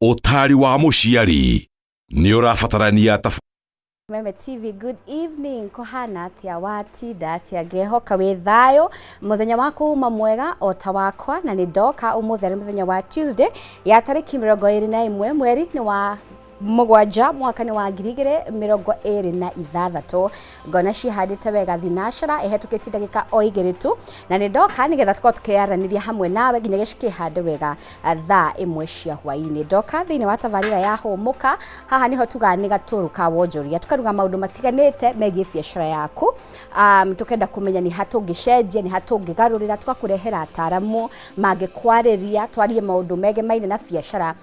Ũtaari wa mũciari nĩ ũrabatarania ta Meme TV, good evening. Kũhana atĩa, watinda atĩa? Ngehoka wĩ thayũ, mũthenya waku uma mwega o ta wakwa, na nĩ ndoka ũmũthĩ arĩ mũthenya wa Tuesday ya tarĩki 21 mweri nĩ wa 7, mwaka nĩ wa 2026. Ngona cihandĩte wega thinacara ĩhetũkĩtie ndagĩka o 2 tu, na nĩ ndoka nĩgetha tũkorwo tũkĩaranĩria hamwe nawe nginya gĩcikĩhande wega thaa 1 cia hwaĩ-inĩ. Ndoka thĩinĩ wa tabarĩra ya Hũmũka. Haha nĩho tugaga nĩ gatũrũ ka wonjoria, tukaruga maũndũ matiganĩte megiĩ biacara yaku. Tukenda kũmenya nĩ ha tũngĩcenjia, nĩ ha tũngĩgarũrĩra, tũgakũrehera ataramu mangĩkwarĩria, twarie maũndũ megemaine na biacara,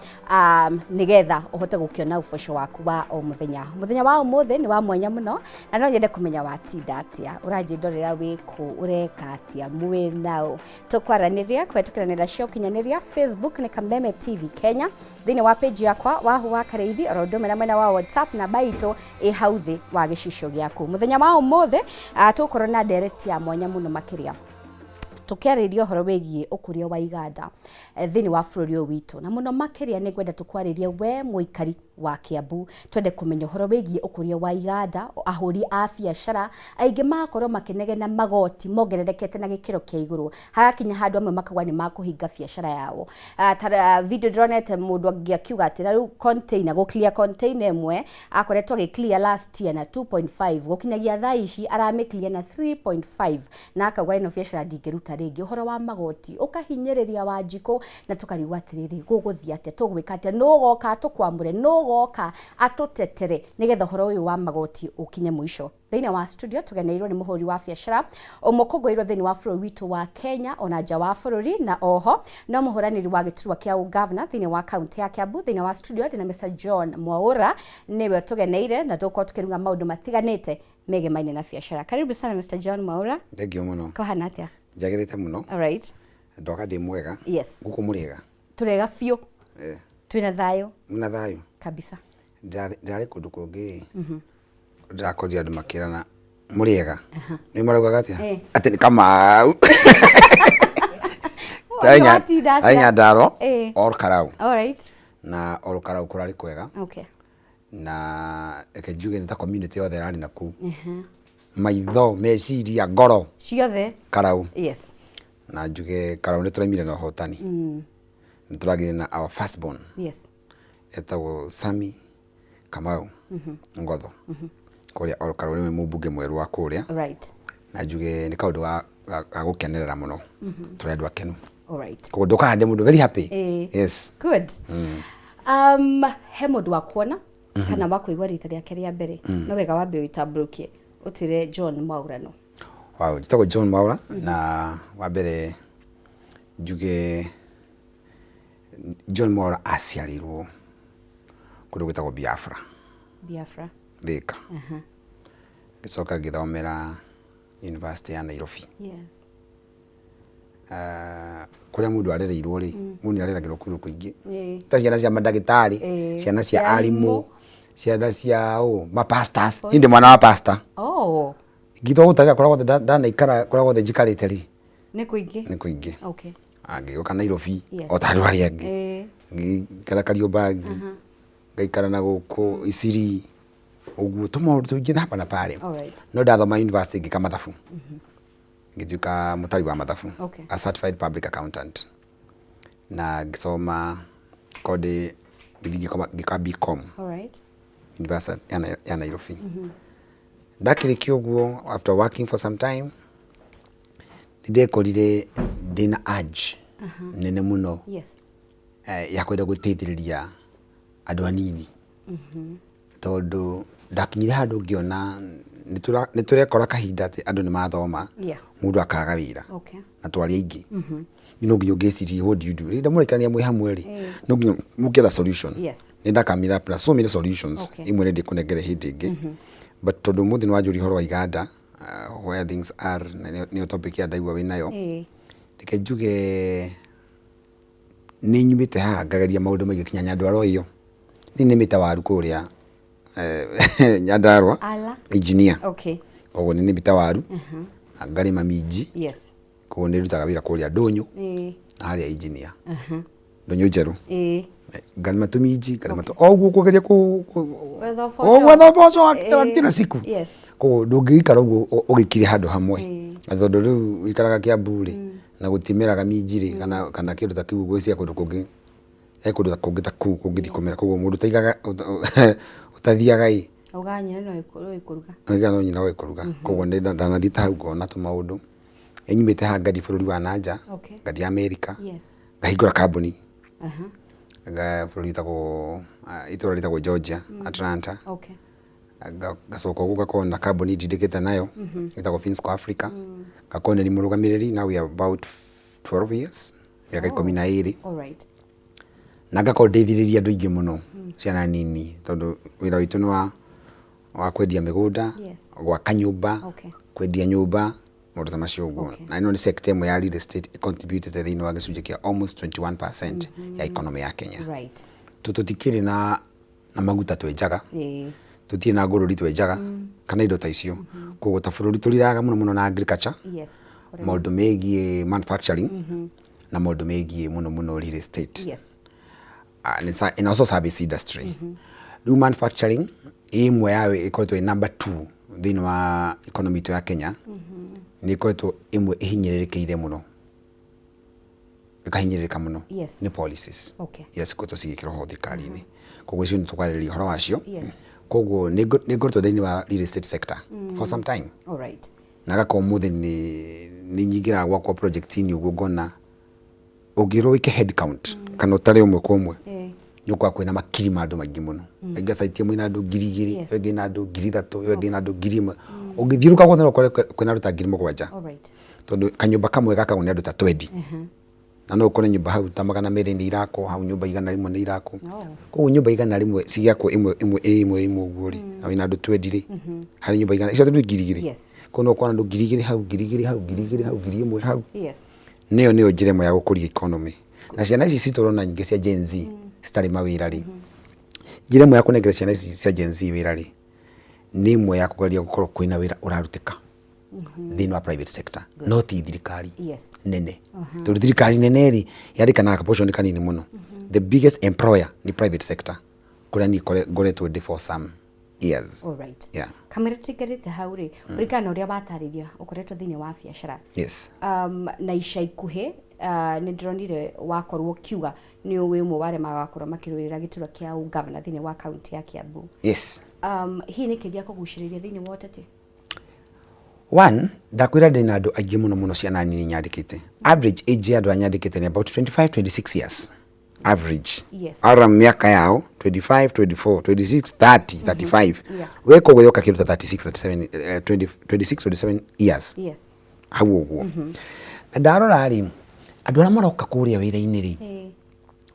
nĩgetha ũhote gũkĩona ũboco waku wa o mũthenya. Mũthenya wa ũmũthĩ nĩ wa mwanya mũno, na no nyende kũmenya watinda atĩa, ũranjĩndorera wĩkũ, ũreka atĩa, mwĩ nao. Tũkwaranĩria kũhetũkĩra nenda cia ũkinyanĩria. Facebook nĩ Kameme TV Kenya, thĩinĩ wa page yakwa Wahu wa Karĩithi, oro ũndũ ũmwe na mwena wa WhatsApp, namba itũ ĩ hau thĩ wa gĩcicio gĩaku. Mũthenya wa ũmũthĩ tũgũkorwo na ndereti ya mwanya mũno makĩria, tũkĩarĩria ũhoro wĩgiĩ ũkũria wa iganda thĩinĩ wa bũrũri ũyũ witũ, na mũno makĩria nĩ ngwenda tũkwarĩrie we mũikari wa Kiambu, twende kũmenya ũhoro wĩgiĩ ũkũria wa iganda. Ahũri a biacara aingĩ magakorwo makĩnegena magoti mongererekete na gĩkĩro kĩa igũrũ, hagakinya handũ amwe makauga nĩ makũhinga biacara yao. Ta video ndĩronete mũndũ angĩ akiuga atĩ rĩu container, gũ clear container ĩmwe akoretwo agĩ clear last year na 2.5, gũkinyagia thaa ici aramĩ clear na 3.5, na akauga ĩno biacara ndingĩruta rĩngĩ. Ũhoro wa magoti ũkahinyĩrĩria Wanjikũ, na tũkarigwo atĩrĩrĩ, gũgũthiĩ atĩa, tũgwĩka atĩa, nũgoka atũkwamũre, nũgoka atũtetere nĩgetha ũhoro ũyũ wa magoti ũkinye mũico. Thĩinĩ wa studio tũgeneirwo nĩ mũhũri wa biacara ũmũkũngũĩrwo thĩinĩ wa bũrũri witũ wa Kenya ona nja wa bũrũri, na oho no mũhũranĩri wa gĩturwa kĩa ũgavana thĩinĩ wa kaunti ya Kiambu. Thĩinĩ wa studio ndĩna Mr John Mwaura, nĩwe tũgeneire na tũgũkorwo tũkĩruga maũndũ matiganĩte megemaine na biacara. Karibu sana, Mr John Mwaura. Thengio mũno. Kũhana atĩa? Njagĩrĩte mũno. All right. Ndoka ndĩ mwega. Gũkũ mũrĩega? Tũrega biũ. Twĩna thayũ. Muna thayũ? Kabisa. Ndĩrarĩ kũndũ kũngĩ, ndĩrakorire andũ makĩrana mũrĩega, nĩ maraugaga atĩa? Atĩ nĩ Kamau. Watinda atĩa? Ndarĩ Nyandarua, Ol Kalou. All right. Na Ol Kalou kũrarĩ kwega. Na reke njuge nĩ ta community yothe ĩrarĩ na kũu, maitho, meciria, ngoro ciothe Karau. Na njuge Karau nĩ tũraimire na ũhotani, nĩ tũragĩire na our first born, etagwo Sami Kamau Ngotho kũrĩa Ol Kalou, nĩwe mũmbunge mwerũ wa kũrĩa. Na njuge nĩ kaũndũ ga gũkenerera mũno, tũrĩ andũ akenu. All right. Koguo ndokaga ndĩ mũndũ very happy. Yes. Good. He mũndũ wa kuona kana wa kũigua rita rĩake rĩa mbere, no wega wambe ũitambũrũkie ũtwĩre John Mwaura no. Wow, njĩtagwo John Mwaura, na wa mbere njuge John Mwaura aciarĩirwo kũndũ gwĩtagwo Biafra. Biafra. Thika. Ngĩcoka ngĩthomera University ya Nairobi. Kũrĩa mũndũ arereirwo rĩ, mũndũ nĩ areragĩrwo kũndũ kũingĩ, ta ciana cia mandagĩtarĩ, ciana cia arimũ, ciana cia ũ ma pastors. Niĩ ndĩ mwana wa pastor. Ingĩtua gũtarĩra kũrĩa guothe ndanaikara, kũrĩa guothe njikarĩte rĩ, Nĩ kũingĩ. Nĩ kũingĩ. Ngĩũka Nairobi o ta andũ arĩa angĩ, ngĩikara Kariobangi, ngaikara na gũkũ Isiri, ũguo tũmaũndũ tũingĩ na hapa na pale. No ndathoma university ngĩka mathabu, ngĩtuĩka mũtari wa mathabu, a certified public accountant, na ngĩsoma kodi, ngĩthiĩ ngĩka BCom University ya Nairobi. Ndakĩrĩkia ũguo, after working for some time, nĩ ndekorire ndĩna urge nene mũno ya kwenda gũteithĩrĩria andũ anini, tondũ ndakinyire handũ ngĩona nĩ tũrekora kahinda atĩ andũ nĩ mathoma, mũndũ akaga wĩra, na twarĩ aingĩ. No nginya ũngĩciria, what do you do rĩrĩa mũraikarania mwĩ hamwe rĩ? No nginya mũngĩetha solution. Nĩ ndakamira up na so many solutions. Imwe nĩ ndĩkũnengere hĩndĩ ĩngĩ, but tondũ ũmũthĩ nĩ wanjũria ũhoro wa iganda, where things are, na nĩyo topic ya ndaigua wĩnayo, reke njuge nĩ nyumĩte haha ngageria maũndũ maingĩ kinya Nyandarua ĩyo. Niĩ nĩmĩte waru kũrĩa Nyandarua. Ala. Engineer. Koguo nĩ nĩmĩte waru na ngarĩma minji. Koguo nĩ ndutaga wĩra kũrĩa ndũnyũ na harĩa engineer. Ndũnyũ njerũ. Ngarĩma tũminji, ngarĩma o ũguo kũgeria Gwetha o ũboco. Gwetha ũboco wa kila siku. Koguo ndũngĩikara ũguo ũgĩkire handũ hamwe. Na tondũ rĩu ũikaraga Kiambu rĩ, na gũtimeraga minji rĩ, kana kĩndũ ta kĩu ũguo cia kũndũ kũngĩ, he kũndũ ta kũngĩ ta kũu kũngĩthiĩ kũmera. Koguo mũndũ ũtaigaga ũtathiaga ĩ. Augaga nyina no ĩkũruga. Augaga no nyina ũĩ kũruga. Koguo ndanathiĩ ta hau ngona tũmaũndũ. Nĩ nyumĩte haha ngathiĩ bũrũri wa na nja, ngathiĩ America, ngahingũra kambuni. Bũrũri wĩtagwo, itũra rĩtagwo Georgia, Atlanta. Ngacoka ũguo ngakorwo na kambuni ndindĩkĩte nayo, ĩtagwo Finsco Africa. Ngakorwo nĩ niĩ mũrũgamĩrĩri, now we are about 12 years, mĩaka 12. Na ngakorwo ndeithĩrĩirie andũ aingĩ mũno, ciana nini, tondũ wĩra witũ nĩ wa kwendia mĩgũnda, gwaka nyũmba, kwendia nyũmba, maũndũ ta macio ũguo. Na ĩno nĩ sector ĩmwe ya real estate ĩ contribute thĩinĩ wa gĩcunjĩ kĩa almost 21% ya economy ya Kenya. Tũtikĩrĩ na maguta twenjaga, tũtirĩ na ngũrũri twenjaga, kana indo ta icio. Koguo ta bũrũri tũriraga mũno mũno na agriculture, maũndũ megiĩ manufacturing, na maũndũ megiĩ mũno mũno real estate. And also service industry. Rĩu manufacturing ĩmwe yayo ĩkoretwo ĩ number 2 thĩinĩ wa economy itũ ya Kenya, nĩ ĩkoretwo ĩmwe ĩhinyĩrĩrĩkĩire mũno, ĩkahinyĩrĩrĩka mũno nĩ policies iria cikoretwo cigĩkĩrwo ho thirikari-inĩ. Koguo icio nĩ tũkwarĩrĩria ũhoro wacio. Koguo nĩ ngoretwo thĩinĩ wa real estate sector for some time. Na ngakorwo ũmũthĩ nĩ nyingĩraga gwakwa project-inĩ ũguo ngona ũngĩrwo wĩke head count kana ũtare ũmwe kwa ũmwe, nĩ ũkora kwĩna makiri ma andũ maingĩ mũno. Aingĩ site ĩmwe ĩna andũ 2000, ĩyo ĩngĩ ĩna andũ 3000, ĩyo ĩngĩ ĩna andũ 1000. Ũngĩthiũrũrũka guothe no ũkore kwĩna andũ ta 7000. Tondũ kanyũmba kamwe gakagwo nĩ andũ ta 20. Na no ũkore nyũmba hau ta 200 nĩ irakwo, hau nyũmba 100 nĩ irakwo. Koguo nyũmba 100 cigĩakwo ĩmwe ĩmwe ĩmwe ĩmwe ũguo rĩ, na wĩna andũ 20 rĩ, harĩ nyũmba igana, icio nĩ 2000. Koguo no ũkore andũ 2000 hau, 2000 hau, 2000 hau, 1000 hau. Nĩyo nĩyo njĩra ĩmwe ya gũkũria economy. Na ciana ici citũ ũrona nyingĩ cia Gen Z citarĩ mawĩra rĩ, njĩra ĩmwe ya kũnengera ciana ici cia Gen Z wĩra rĩ, nĩ ĩmwe ya kũgeria gũkorwo kwĩna wĩra ũrarutĩka thĩinĩ wa private sector, no ti thirikari nene. Tondũ thirikari nene rĩ, yandĩkanaga portion kanini mũno. The biggest employer nĩ private sector, kũrĩa niĩ ngoretwo ndĩ for some years. Kamũira tũtigarĩte hau rĩ, kũringana na ũrĩa watarĩria ũkoretwo thĩinĩ wa biacara. Na ica ikuhĩ nĩ ndĩronire wakorwo ũkiuga nĩ wĩ ũmwe wa arĩa magakorwo makĩrũĩrĩra gĩturwa kĩa ũgavana thĩinĩ wa kaunti ya Kiambu. Hihi nĩkĩ gĩa kũgucĩrĩria thĩinĩ wa ũteti? One, ndakwĩra ndĩ na andũ aingĩ mũno mũno ciana nini nyandĩkĩte. Average age ya andũ arĩa nyandĩkĩte nĩ about 25, 26 years. Average. Ara mĩaka yao 25, 24, 26, 30, 35. Weka ũguo yoka kĩndũ ta 36, 37, 20, 26, 27 years. Hau ũguo. Na ndarora rĩ, andũ arĩa maroka kũrĩa wĩra-inĩ rĩ,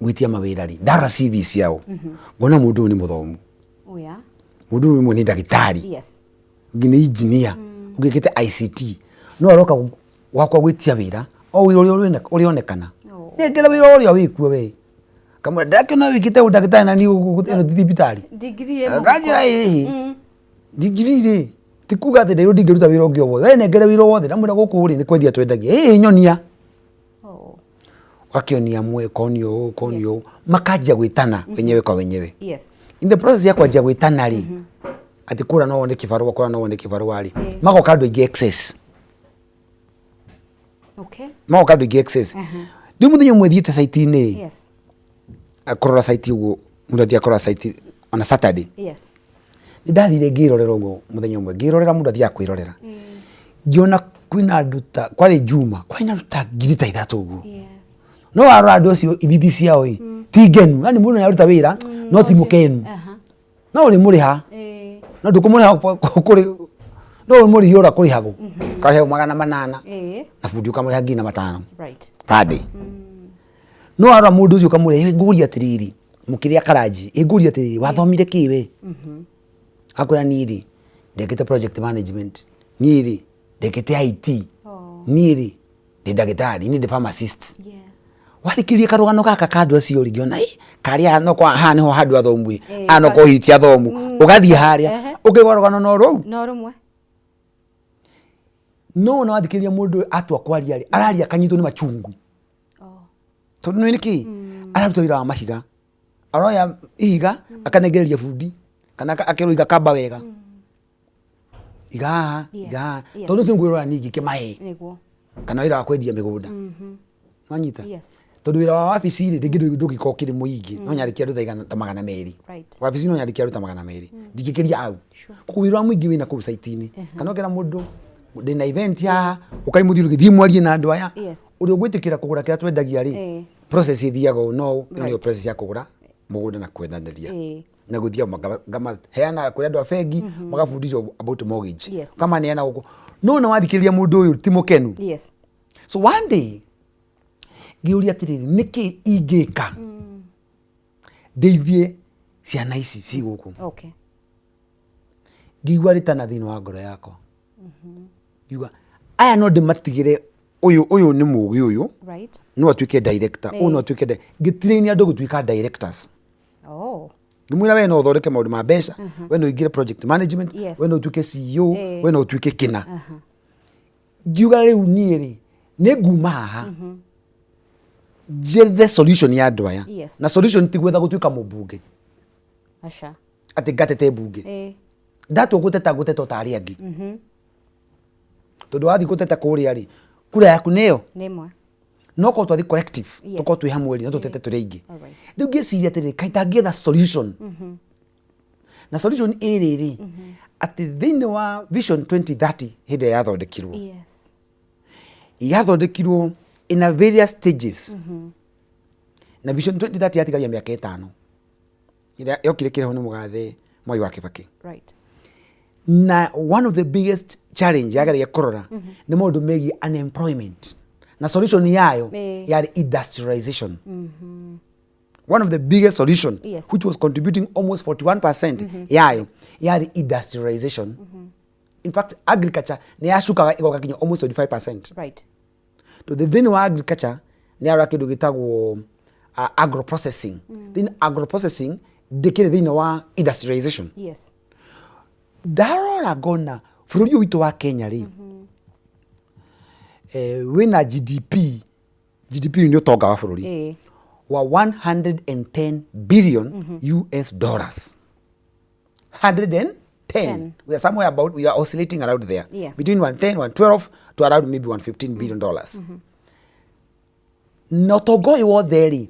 gwĩtia mawĩra rĩ, ndarora CV ciao, ngona mũndũ ũyũ nĩ mũthomu. Mũndũ ũyũ ũmwe nĩ ndagĩtarĩ. Ũngĩ nĩ engineer, ũngĩ ĩkĩte ICT. No aroka gwakwa gwĩtia wĩra, o wĩra ũrĩa ũrĩonekana. Nengera wĩra ũrĩa wĩkuo we. Kamwĩra ndakĩona wĩkĩte ũndagĩtarĩ na niĩ ĩno ti thibitarĩ. Degree ĩ mũhuko. Kanjĩra ĩhĩ. Degree rĩ, ti kuga atĩ ndĩrĩ ndingĩruta wĩra ũngĩ o wothe. We nengere wĩra wothe, ndamwĩra gũkũ rĩ nĩ kwendia twendagia. Ĩhĩ nyonia. Ũgakĩonia amwe, ũkonio ũũ, ũkonio ũũ. Makanjia gwĩtana wenyewe kwa wenyewe. In the process ya kwanjia gwĩtana rĩ, atĩ kũrĩa no wone kĩbarũa, kũrĩa no wone kĩbarũa rĩ, magoka andũ aingĩ excess. Magoka andũ aingĩ excess. Rĩu mũthenya ũmwe thiĩte site-inĩ, kũrora site ũguo, mũndũ athiaga kũrora site on a Saturday. Nĩ ndathire ngĩrorera ũguo mũthenya ũmwe, ngĩrorera mũndũ athiaga kwĩrorera. Ngĩona kwĩna andũ ta, kwarĩ Juma, kwarĩ na andũ ta 3000 ũguo. No warora andũ acio ithithi ciao ĩ, ti ngenu, yaani mũndũ nĩ aruta wĩra, no ti mũkenu. No ũrĩmũrĩha. No ndũkũmũrĩha kũrĩ, no ũmũrĩhie ũrĩa kũrĩhagwo. Ũkarĩhwo 800. Na bundi ũkamũrĩha 4500. Per day. No warora mũndũ ũcio ũkamũrĩha, ngũria atĩrĩrĩ, mũkĩrĩa karanji, ngũria atĩrĩrĩ, wathomire kĩ we? Akwĩra niĩ rĩ, ndekĩte project management, niĩ rĩ, ndekĩte IT, niĩ rĩ, ndĩ ndagĩtarĩ, niĩ ndĩ pharmacist. Wathikĩrĩria karũgano gaka ka andũ acio rĩ, ngĩona ĩ, karĩa no kwa haha nĩho handũ athomu ĩ, haha no kwa hihi ti athomu, ũgathiĩ harĩa, ũkaigua rũgano no rũu. No rũmwe. No ona wathikĩrĩria mũndũ atua kwaria rĩ, araria akanyitwo nĩ machungu. Tondũ nĩ nĩkĩ? Araruta wĩra wa mahiga, aroya ihiga akanengereria bundi kana akerwo iga kamba wega, iga haha, iga haha, tondũ ũcio ngwĩrora niĩ ngĩkĩmahe. Kana wĩra wa kwendia mĩgũnda, wanyita? Yes. Tondũ wĩra wa wabici rĩ, rĩngĩ ndũngĩkorwo ũkĩrĩ mũingĩ, no nyandĩke andũ ta 200. Wabici no nyandĩke andũ ta 200, ndingĩkĩria hau. Koguo wĩra wa mũingĩ wĩna kũu site-inĩ, kana ũkera mũndũ ndĩna event haha, ũkai mũthiũrũrũke, thiĩ mwarie na andũ aya. Ũrĩa ũgwĩtĩkĩra kũgũra kĩrĩa twendagia rĩ, process ĩthiaga ũũ, no ĩno nĩyo process ya kũgũra mũgũnda na kwendanĩria na gũthiĩ ngamaheana kũrĩ andũ a bengi, magabundithio about mortgage. Ũkamaneana gũkũ, no na wathikĩrĩria mũndũ ũyũ ti mũkenu. So one day ngĩũria atĩrĩrĩ, nĩkĩ ingĩka ndeithie ciana ici ci gũkũ? Ngĩigua rĩtana thĩinĩ wa ngoro yakwa, ngiuga aya no ndĩmatigĩre ũyũ, ũyũ nĩ mũgĩ, ũyũ no atuĩke director, ũyũ no atuĩke ngĩtrain andũ gũtuĩka directors. Ngĩmwĩra we no ũthondeke maũndũ ma mbeca, we no ũingĩre project management, we no ũtuĩke CEO, we no ũtuĩke kĩna. Ngiuga rĩu niĩ rĩ, nĩ nguma haha njethe solution ya andũ aya. Na solution ti gwetha gũtuĩka mũmbunge. Aca. Atĩ ngatete mbunge. Ndatua gũteta, ngũteta o ta arĩa angĩ, tondũ wathiĩ gũteta kũrĩa rĩ, kura yaku nĩyo Nĩ ĩmwe. No korwo twathiĩ collective, tũkorwo twĩ hamwe rĩ, no tũtete tũrĩ aingĩ. Rĩu ngĩciria atĩrĩrĩ, kaĩ itangĩetha solution? Na solution ĩrĩ rĩ, atĩ thĩinĩ wa Vision 2030, hĩndĩ ĩrĩa yathondekirwo, yathondekirwo in a various stages, na Vision 2030 yatigaria mĩaka 5, ĩrĩa yokire kĩreho nĩ mũgathe Mwai wa Kibaki. Na one of the biggest challenge yageragia kũrora nĩ maũndũ megiĩ unemployment, na solution yayo yarĩ industrialization. One of the biggest solution, which was contributing almost 41% yayo, yarĩ industrialization. In fact, agriculture nĩ yacukaga ĩgoka kinya almost 25%. Tondũ thĩinĩ wa agriculture nĩ yarora kĩndũ gĩtagwo agroprocessing. Thĩinĩ agroprocessing ndĩkĩrĩ thĩinĩ wa industrialization. Ndarora ngona bũrũri ũyũ witũ wa Kenya rĩ, wĩna GDP, GDP nĩ ũtonga wa bũrũri, wa 110 billion US dollars, 110. Ten. We are somewhere about, we are oscillating around there, between 110, 112 to around maybe 115 billion dollars. Na ũtonga ũyũ wothe rĩ,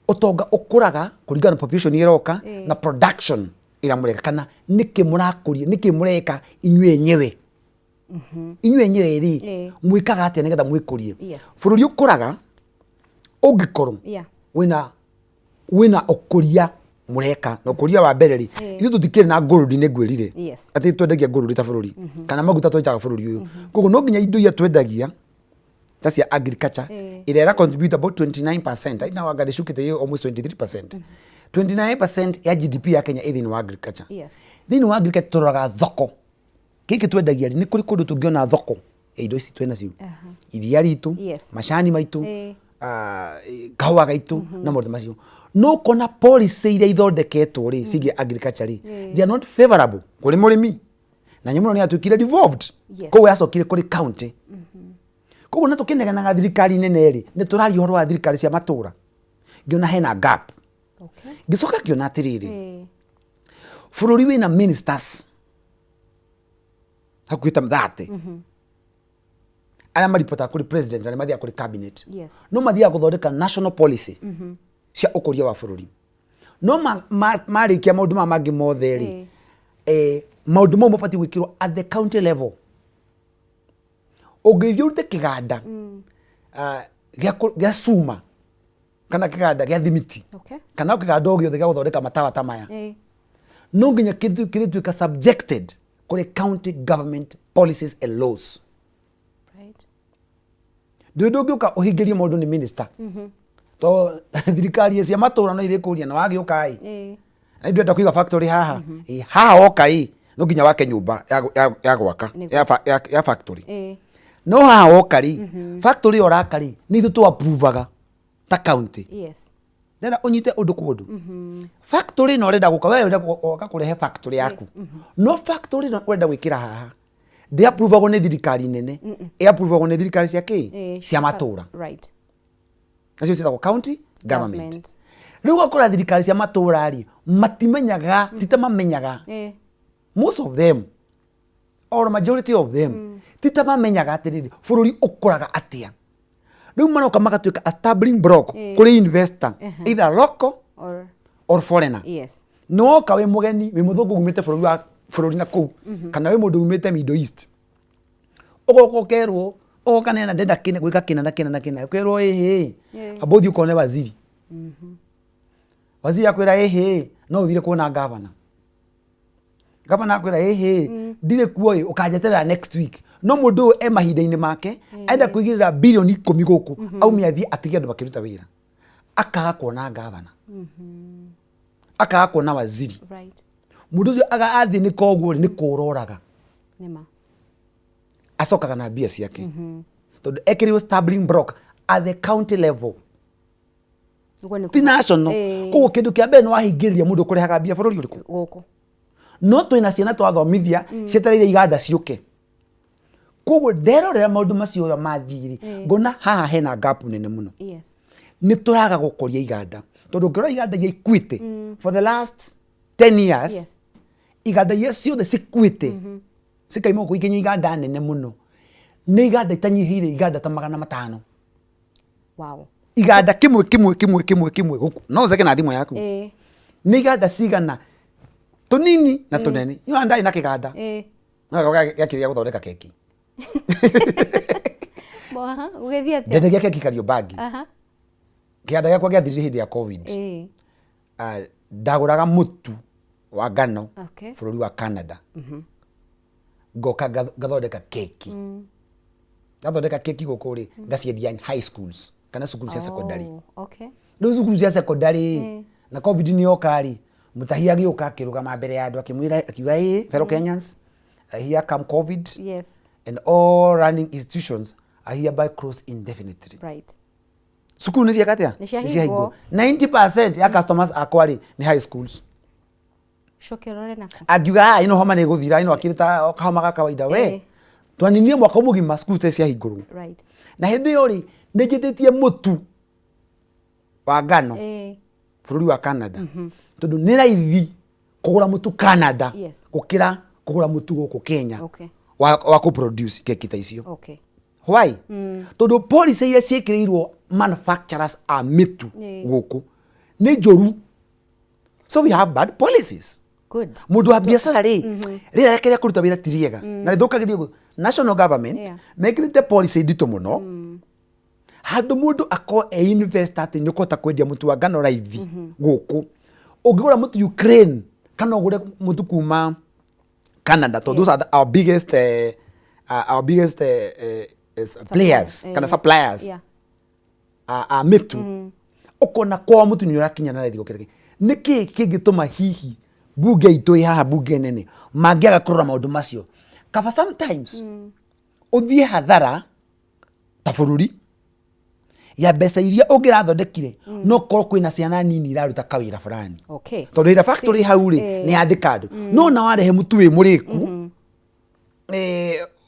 ũtonga ũkũraga kũringana na population ĩroka na production ĩrĩa mũreka, kana nĩkĩ mũrakũria, nĩkĩ mũreka inyuĩ enyewe, inyuĩ enyewe rĩ, mwĩkaga atĩa nĩgetha mwĩkũrie? Bũrũri ũkũraga ũngĩkorwo wĩna ũkũria mũreka. Na ũkũria wa mbere rĩ, ithuĩ tũtikĩrĩ na gold, nĩ ngwĩrire atĩ twendagia gold ta bũrũri, kana maguta twenjaga bũrũri ũyũ. Koguo no nginya indo iria twendagia ta cia agriculture, ĩrĩa ĩra contribute about 29% right now, anga ndĩcukĩte ĩ almost 23%, 29% ya GDP ya Kenya ĩ thĩinĩ wa agriculture. Thĩinĩ wa agriculture tũroraga thoko, gĩkĩ twendagia rĩ, nĩ kũrĩ kũndũ tũngĩona thoko ya indo ici twĩnacio, iria ritũ, macani maitũ, kahũa gaitũ na maũndũ macio. No ũkona policy iria ithondeketwo rĩ ciĩgiĩ agriculture rĩ, they are not favorable kũrĩ mũrĩmi, na nyamũ ĩno nĩ yatuĩkire devolved. Koguo yacokire kũrĩ county. Koguo na tũkĩnegenaga thirikari nene rĩ, nĩ tũraria ũhoro wa thirikari cia matũra, ngĩona hena gap. Ngĩcoka ngĩona atĩrĩrĩ, bũrũri wĩna ministers hakuhĩ ta 30 arĩa maripotaga kũrĩ president, arĩa mathiaga kũrĩ cabinet, no mathiaga gũthondeka national policy cia ũkũria wa bũrũri. No marĩkia maũndũ maya mangĩ mothe rĩ, maũndũ mau mabatiĩ gwĩkĩrwo at the county level. Ũngĩthiĩ ũrute kĩganda gĩa cuma, kana kĩganda gĩa thimiti, kana kĩganda o gĩothe gĩa gũthondeka matawa ta maya, no nginya kĩrĩtuĩka subjected kũrĩ county government policies and laws. Ndũĩ ndũngĩũka ũhingĩrie maũndũ nĩ minister, to thirikari cia matũra no irĩkũria na wagĩũka ĩ, na ndĩrenda kũiga factory haha. Ĩ, haha woka ĩ, no nginya wake nyũmba ya gwaka ya factory. No haha woka rĩ, factory ĩyo ũraka rĩ, nĩ ithuĩ tũ approvaga ta county. Ndĩrenda ũnyite ũndũ kwa ũndũ. Factory ĩno ũrenda gũka, we ũrenda gũka kũrehe factory yaku, no factory ĩno ũrenda gwĩkĩra haha ndĩ approvagwo nĩ thirikari nene, ĩ approvagwo nĩ thirikari cia kĩ? Cia matũra. Nacio ciĩtagwo county Government. Rĩu ũgakora thirikari cia matũra rĩ, matimenyaga, ti ta mamenyaga, most of them or majority of them, ti ta mamenyaga atĩrĩrĩ, bũrũri ũkũraga atĩa. Rĩu maroka magatuĩka a stumbling block kũrĩ investor, either local or foreigner. Nĩwoka wĩ mũgeni, wĩ mũthũngũ umĩte bũrũri wa bũrũri na kũu, kana wĩ mũndũ umĩte Middle East, ũgoka ũkerwo, ũgoka nena ndenda kĩna gwĩka kĩna na kĩna na kĩna, ũkerwo ĩhĩ, amba ũthiĩ ũkone waziri. Waziri akwĩra ĩhĩ, no ũthire kuona gavana. Gavana akwĩra ĩhĩ, ndirĩ kuo ĩ, ũkanjeterera next week. No mũndũ ũyũ e mahinda-inĩ make, enda kũigĩrĩra bilioni 10 gũkũ, aume athiĩ atige andũ makĩruta wĩra, akaga kuona gavana, akaga kuona waziri. Mũndũ ũcio aga athĩnĩka ũguo rĩ, nĩ kũroraga. Nĩma. Acokaga na mbia ciake tondũ ekĩrirwo stumbling block at the county level. Ũguo nĩ ti national. Koguo kĩndũ kĩa mbere nĩ wahingĩrĩria mũndũ ũkũrehaga mbia bũrũri ũrĩkũ? Gũkũ. No twĩna ciana twathomithia cietereire iganda ciũke. Koguo nderorera maũndũ macio ũrĩa mathiĩ rĩ, ngona haha hena gap nene mũno. Nĩ tũraga gũkũria iganda, tondũ ũngĩrora iganda iria ikuĩte for the last 10 years, iganda iria ciothe cikuĩte cikaima gũkũ ikinya iganda nene mũno, nĩ iganda itanyihĩire iganda ta 500. Iganda kĩmwe kĩmwe kĩmwe kĩmwe kĩmwe gũkũ no ũceke na thimũ yaku. Nĩ iganda cigana tũnini na tũnene. Niĩ ndarĩ na kĩganda no gĩakĩrĩa gũthondeka keki. Ũgĩthiĩ atĩa? Ndendagia keki Kariobangi. Kĩganda gĩakwa gĩathirire hĩndĩ ya COVID. Ndagũraga mũtu wa ngano bũrũri wa Canada, ngoka ngathondeka keki. Ngathondeka keki gũkũ rĩ, ngaciendia high schools kana cukuru cia secondary. Rĩu cukuru cia secondary na COVID nĩ yoka rĩ, Mutahi agĩũka akĩrũgama mbere ya andũ akĩmwĩra, akiuga, "Ĩ fellow Kenyans, here come COVID and all learning institutions are hereby closed indefinitely." Cukuru nĩ cieka atĩa? Nĩ ciahingwo. 90% ya customers akwa rĩ, nĩ high schools. Coke ũrore nako. Angiuga, "Ah, ĩno homa nĩ ĩgũthira, ĩno akĩrĩ ta kahoma ga kawaida." We, twaninire mwaka mũgima cukuru citarĩ ciahingũrwo. Na hĩndĩ ĩyo rĩ, nĩ njĩtĩtie mũtu wa ngano bũrũri wa Canada, tondũ nĩ raithi kũgũra mũtu Canada gũkĩra kũgũra mũtu gũkũ Kenya wa kũ produce keki ta icio. Why? Tondũ policy iria ciĩkĩrĩirwo manufacturers a mĩtu gũkũ nĩ njũru, so we have bad policies. Mũndũ wa biacara rĩ, rĩera rĩake rĩa kũruta wĩra ti rĩega na rĩthũkagĩrio ũguo. National government mekĩrĩte policy nditũ mũno handũ mũndũ akorwo e investor atĩ nĩ ũkũhota kwendia mũtu wa ngano raithi gũkũ. Ũngĩgũra mũtu Ukraine kana ũgũre mũtu kuma Canada, tondũ those are our biggest players kana suppliers a mĩtu, ũkona kwao mũtu nĩ ũrakinya na raithi gũkĩra kĩ. Nĩ kĩĩ kĩngĩtũma hihi bunge itũ ĩ haha, bunge nene, mangĩaga kũrora maũndũ macio? Kaba sometimes ũthiĩ hathara ta bũrũri ya mbeca iria ũngĩrathondekire, no korwo kwĩna ciana nini iraruta kawĩra fulani, tondũ ĩrĩa factory hau rĩ, nĩ yandĩka andũ, no na warehe mũtu wĩ mũrĩku,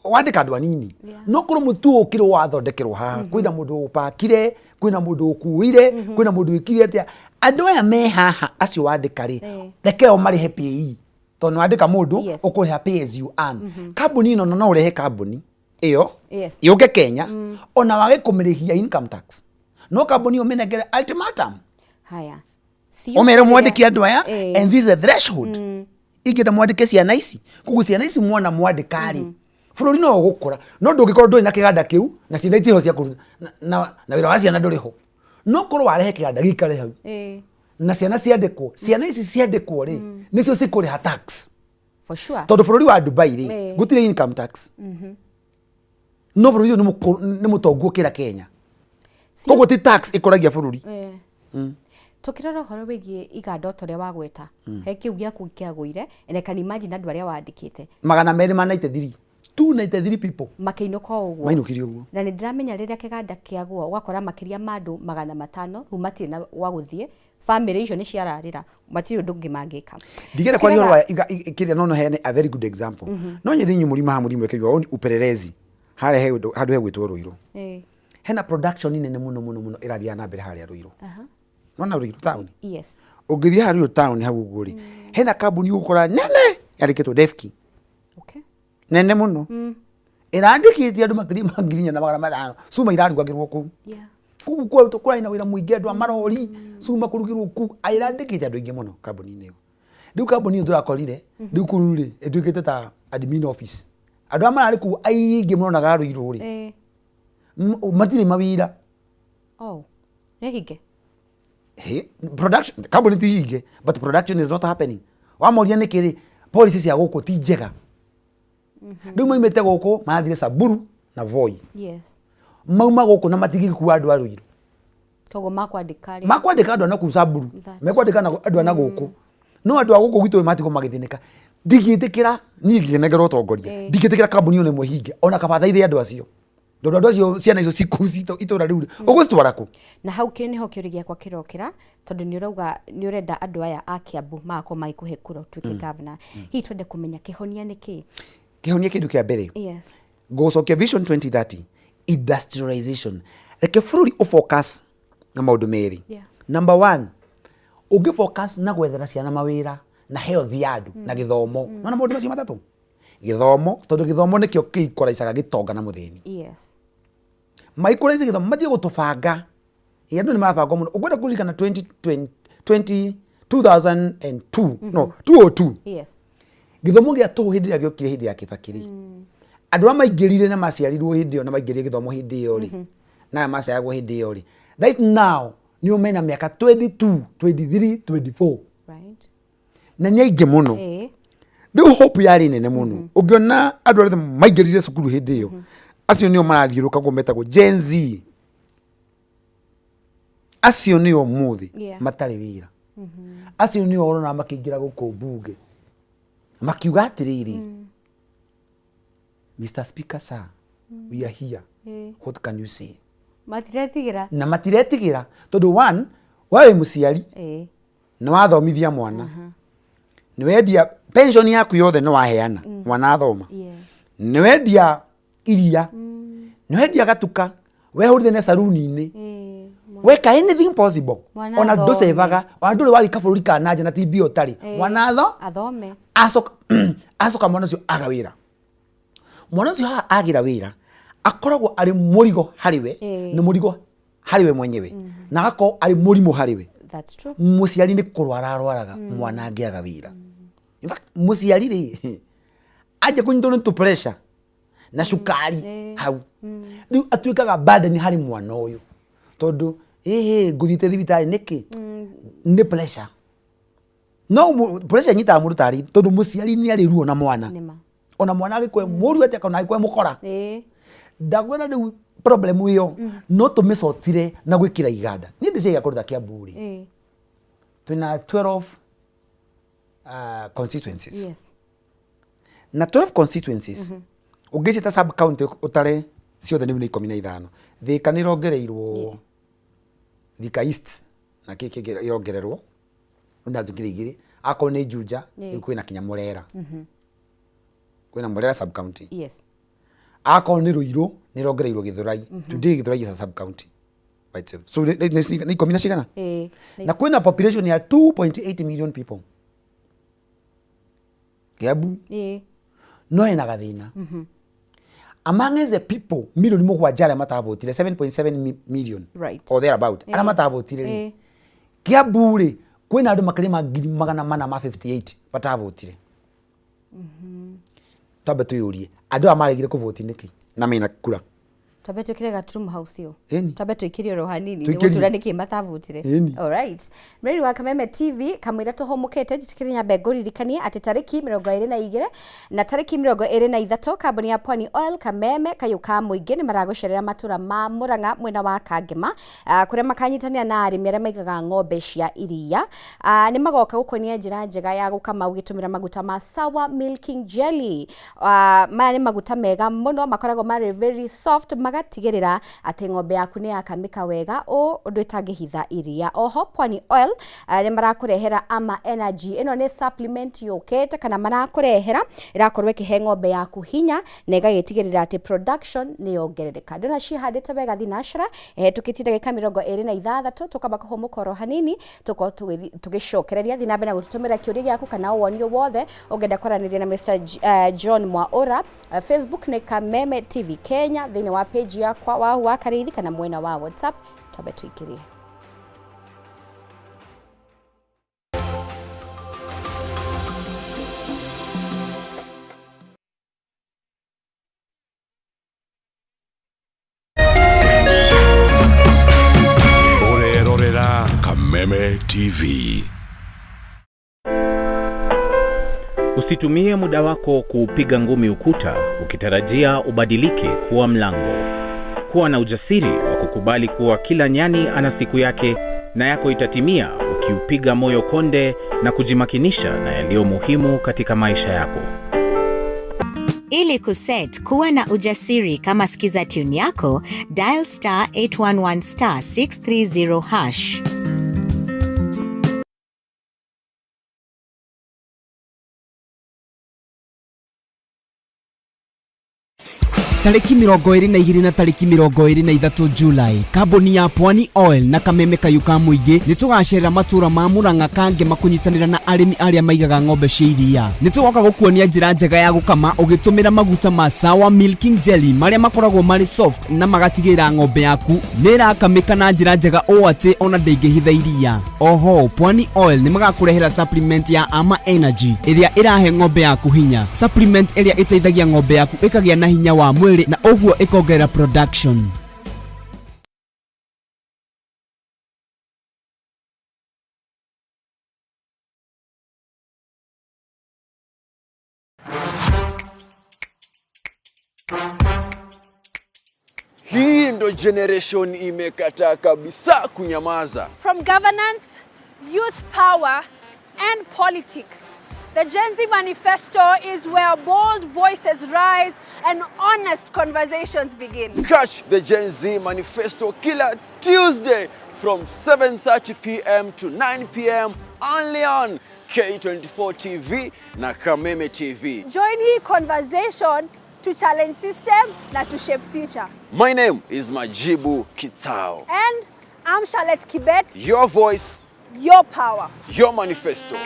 wandĩka andũ anini. No korwo mũtu ũyũ ũkĩrĩ wathondekerwo haha, kwĩna mũndũ ũpakire, kwĩna mũndũ ũkuire, kwĩna mũndũ wĩkire atĩa, andũ aya me haha acio wandĩka rĩ, reke o marĩhe PAYE, tondũ nĩ wandĩka mũndũ ũkũrĩha pay as you earn. Kambuni ĩno no ũrehe kambuni ĩyo yũke Kenya, ona wage kũmĩrĩhia income tax, no kambuni ĩyo mĩnengere ultimatum. Haya. Ũmere mwandĩke andũ aya and this is the threshold ingĩenda mwandĩke ciana ici. Koguo ciana ici mwona mwandĩka rĩ, bũrũri no ũgũkũra. No ndũngĩkorwo ndũrĩ na kĩganda kĩu na ciana itirĩ ho cia kũruta na wĩra wa ciana ndũrĩ ho. No korwo warehe kĩganda gĩikare hau na ciana ciandĩkwo, ciana ici ciandĩkwo rĩ, nĩcio cikũrĩha tax. For sure. Tondũ bũrũri wa Dubai rĩ, gũtirĩ income tax, no bũrũri ũyũ nĩ mũtongu gũkĩra Kenya. Koguo ti tax ĩkũragia bũrũri. Tukirora ũhoro wĩgiĩ iganda ota ũrĩa wagweta, he kĩu gĩaku kĩagũire, and I can imagine andũ arĩa wandĩkĩte. 293, 293 people. Makĩinũka o ũguo. Mainũkire ũguo. Na nĩ ndĩramenya rĩrĩa kĩganda kĩagũa, ũgakora makĩria ma andũ 500 rĩu matirĩ na gwa gũthiĩ, famĩlĩ icio nĩ ciararĩra, matirĩ ũndũ ũngĩ mangĩka. Ndigera kwaria ũhoro wa kĩrĩa, no heane a very good example. No nyende inyuĩ mũrima haha mũthiĩ mwĩke your own upelelezi harĩa he handũ hegwĩtwo Rũirũ. Hena production nene mũno mũno mũno ĩrathiaga na mbere harĩa Rũirũ. Nona Ruiru town? Yes. Ũngĩthiĩ haha Ruiru town hau ũguo rĩ, hena kambuni ũgũkora nene yandĩkĩtwo Defki. Nene mũno, ĩrandĩkĩte andũ makĩria ma 4,500. Cuma irarugagĩrwo kũu. Kũu kũrarĩ na wĩra mũingĩ, andũ a marori, cuma kũrugĩrwo kũu, ĩrandĩkĩte andũ aingĩ mũno kambuni-inĩ ĩyo. Rĩu kambuni ĩyo tũrakorire rĩu kũu rĩ, ĩtuĩkĩte ta admin office. Andũ arĩa mararĩ kũu aingĩ mũronaga Ruiru rĩ, matirĩ mawĩra. Oh, nĩ hinge? Hey, production kambuni ti hinge, but production is not happening. Wamoria nĩkĩ rĩ, policy cia gũkũ ti njega. Rĩu maumĩte gũkũ marathire Samburu na Voi. Mauma gũkũ na matingĩkua andũ a Ruiru. Koguo makwandĩka arĩa makwandĩka andũ a nakũu Samburu, mekwandĩka andũ a na gũkũ, no andũ a gũkũ gwitũ matigwo magĩthĩnĩka. Ndingĩtĩkĩra niĩ ngĩnengerwo ũtongoria, ndingĩtĩkĩra kambuni ĩyo ĩmwe hinge, ona kaba thaithe andũ acio, tondũ andũ acio ciana icio cikũu citũ itũra rĩu rĩ, ũgũcitwara kũ? Na hau kĩ nĩho kĩũria gĩakwa kĩrokĩra, tondũ nĩ ũrauga nĩ ũrenda andũ aya a Kiambu magakorwo magĩkũhe kura ũtuĩke governor. Hihi twende kũmenya kĩhonia nĩ kĩ? Kĩhonia kĩndũ kĩa mbere, ngũgũcokia Vision 2030, industrialization. Reke bũrũri ũfocus na maũndũ merĩ. Number one, ũngĩ focus na gwethera ciana mawĩra na health ya andũ na gĩthomo. Nona maũndũ macio matatũ, gĩthomo, tondũ gĩthomo nĩkĩo kĩikũraicaga gĩtonga na mũthĩni. Maikũraice gĩthomo, matige gũtũbanga. Ĩ, andũ nĩ marabangwo mũno. Ũngĩenda kũririkana 2020, 20, 2002, no 202, gĩthomo gĩa tũhũ hĩndĩ ĩrĩa gĩokire hĩndĩ ya Kibaki rĩ, andũ arĩa maingĩrire na maciarirwo hĩndĩ ĩyo na maingĩrire gĩthomo hĩndĩ ĩyo rĩ, na arĩa maciaragwo hĩndĩ ĩyo rĩ, right now nĩo mena mĩaka 22, 23, 24. Na nĩ aingĩ mũno. Rĩu hope yarĩ nene mũno. Ũngĩona andũ arĩa maingĩrire cukuru hĩndĩ ĩyo, acio nĩo marathiũrũrũka guo metagwo Gen Z. Acio nĩo ũmũthĩ matarĩ wĩra. Acio nĩo ũrona makĩingĩra gũkũ mbunge makiuga atĩrĩrĩ, "Mr. Speaker sir, we are here, what can you say?" Matiretigĩra. Na matiretigĩra tondũ one, we wĩ mũciari, nĩ wathomithia mwana, nĩ wendia pension yaku yothe, nĩ waheana mwana athoma, nĩ wendia iria, nĩ wendia gatuka, wehũrire na saruni-inĩ, weka anything possible. Mwana ona athome. Ndũcevaga, ona ndũrĩ wathiĩ kabũrũri ka nanja na ti mbia ũtarĩ. Mwana atho Athome. Acoka acoka mwana ũcio aga wĩra, mwana ũcio haha agĩra wĩra akoragwo arĩ mũrigo harĩ we, nĩ mũrigo harĩ we mwenyewe na agakorwo arĩ mũrimũ harĩ we. That's true. Mũciari nĩ kũrwara arwaraga mwana angĩaga wĩra. In fact, mũciari rĩ anjia kũnyitwo nĩ tũ pressure na cukari, hau rĩu atuĩkaga burden harĩ mwana ũyũ, tondũ ĩhĩ ngũthiĩte thibitarĩ nĩkĩ? Nĩ pressure. No pressure ĩnyitaga mũndũ tarĩ tondũ mũciari nĩ arĩ ruo na mwana. Nĩma. Ona mwana agĩkwe mũru atĩa kana agĩkwe mũkora, ndakwĩra rĩu problem ĩyo no tũmĩcotire na gwĩkĩra iganda. Niĩ ndĩciagia kũndũ ta Kiambu rĩ, twĩna 12 constituencies. Na 12 constituencies ũngĩciĩta sub county ũtare ciothe nĩ 15. Thika nĩ ĩrongereirwo, Thika East na kĩ kĩngĩ ĩrongererwo na thukiri igĩrĩ. Akorwo nĩ Juja, rĩu kwĩna kinya Murera, kwĩna Murera sub county. Akorwo nĩ Ruiru, nĩ ĩrongereirwo Githurai. Today Githurai is a sub county by itself. So nĩ ikũmi na cigana, na kwĩna population ya 2.8 million people Kiambu. No hena gathĩna, among the people 7.7 milioni arĩa matavotire, 7.7 million or thereabout arĩa matavotire rĩ, Kiambu rĩ kwĩna andũ makĩria ma 458,000 matavotire. Twambe twĩyũrie, andũ aya maregire kũvoti nĩkĩ na mena kura? Twambe twĩkĩre gaturumo hau cio. Ĩni. Twambe tũikĩrie oro hanini. Tũikĩrie. Nĩguo tũrĩa nĩkĩ matavutire. Ĩni. Alright, mreri wa Kameme TV, kamũira tũhũmũkĩte, njĩtĩkĩrie nyambe ngũririkanie atĩ tarĩki 22 na tarĩki 23 kambuni ya Pwani Oil, Kameme kayũ ka mũingĩ, nĩ maragũcerera matũra ma Mũrang'a mwena wa Kangema, kũrĩa makanyitanĩra na arĩmi arĩa maigaga ng'ombe cia iria. Nĩ magoka gũkuonia njĩra njega ya gũkama ũgĩtũmĩra maguta ma Sawa Milking Jelly. Maya nĩ maguta mega mũno, makoragwo marĩ very soft maga Magatigĩrĩra atĩ ng'ombe yaku nĩ yakamĩka wega ũũ ũndũ ĩtangĩhitha iria. Oho Pwani Oil nĩ marakũrehera Ama Energy. Ĩno nĩ supplement yũkĩte kana marakũrehera ĩrakorwo ĩkĩhe ng'ombe yaku hinya na ĩgagĩtigĩrĩra atĩ production nĩ yongerereka. Ndona cihandĩte wega thinacara ĩhetũkĩtie ndagĩka 26, tũkamba kũhũmũka oro hanini, tũkorwo tũgĩcokereria. Thiĩ na mbere na gũtũtũmĩra kĩũria gĩaku kana woni wothe ũngĩenda kwaranĩria na Mr. John Mwaura. Facebook nĩ Kameme TV Kenya, thĩinĩ wa page yakwa Wahu wa Karĩithi, kana mwena wa WhatsApp. Twambe tũikĩrie. Ũrerorera Kameme TV. Usitumie muda wako kuupiga ngumi ukuta ukitarajia ubadilike kuwa mlango. Kuwa na ujasiri wa kukubali kuwa kila nyani ana siku yake na yako itatimia ukiupiga moyo konde na kujimakinisha na yaliyo muhimu katika maisha yako. Ili kuset kuwa na ujasiri kama skiza tune yako, dial star 811 star 630 hash. Tarĩki 22 na tarĩki 23 July, kambuni ya Pwani Oil na Kameme Kayũ ka Mũingĩ nĩ tũgacerera matũra ma Murang'a Kangema kũnyitanĩra na arĩmi arĩa maigaga ng'ombe cia iria. Nĩ tũgoka gũkuonia njĩra njega ya gũkama ũgĩtũmĩra maguta ma Sawa Milking Jelly marĩa makoragwo marĩ soft na magatigĩrĩra ng'ombe yaku nĩ ĩrakamĩka na njĩra njega ũũ atĩ ona ndĩngĩhitha iria. Oho, Pwani Oil nĩ magakũrehera supplement ya Ama Energy ĩrĩa ĩrahe ng'ombe yaku hinya. Supplement ĩrĩa ĩteithagia ng'ombe yaku ĩkagĩa na hinya wa mwĩrĩ na ũguo ĩkongerera production. Hii ndo generation imekataa kabisa kunyamaza. From governance, youth power, and politics, the Gen Z Manifesto is where bold voices rise and honest conversations begin. Catch the Gen Z Manifesto kila Tuesday from 7:30 p.m. to 9 p.m. only on K24 TV na Kameme TV. Join the conversation to challenge system na to shape future. My name is Majibu Kitao. And I'm Charlotte Kibet. Your voice, your power, your manifesto.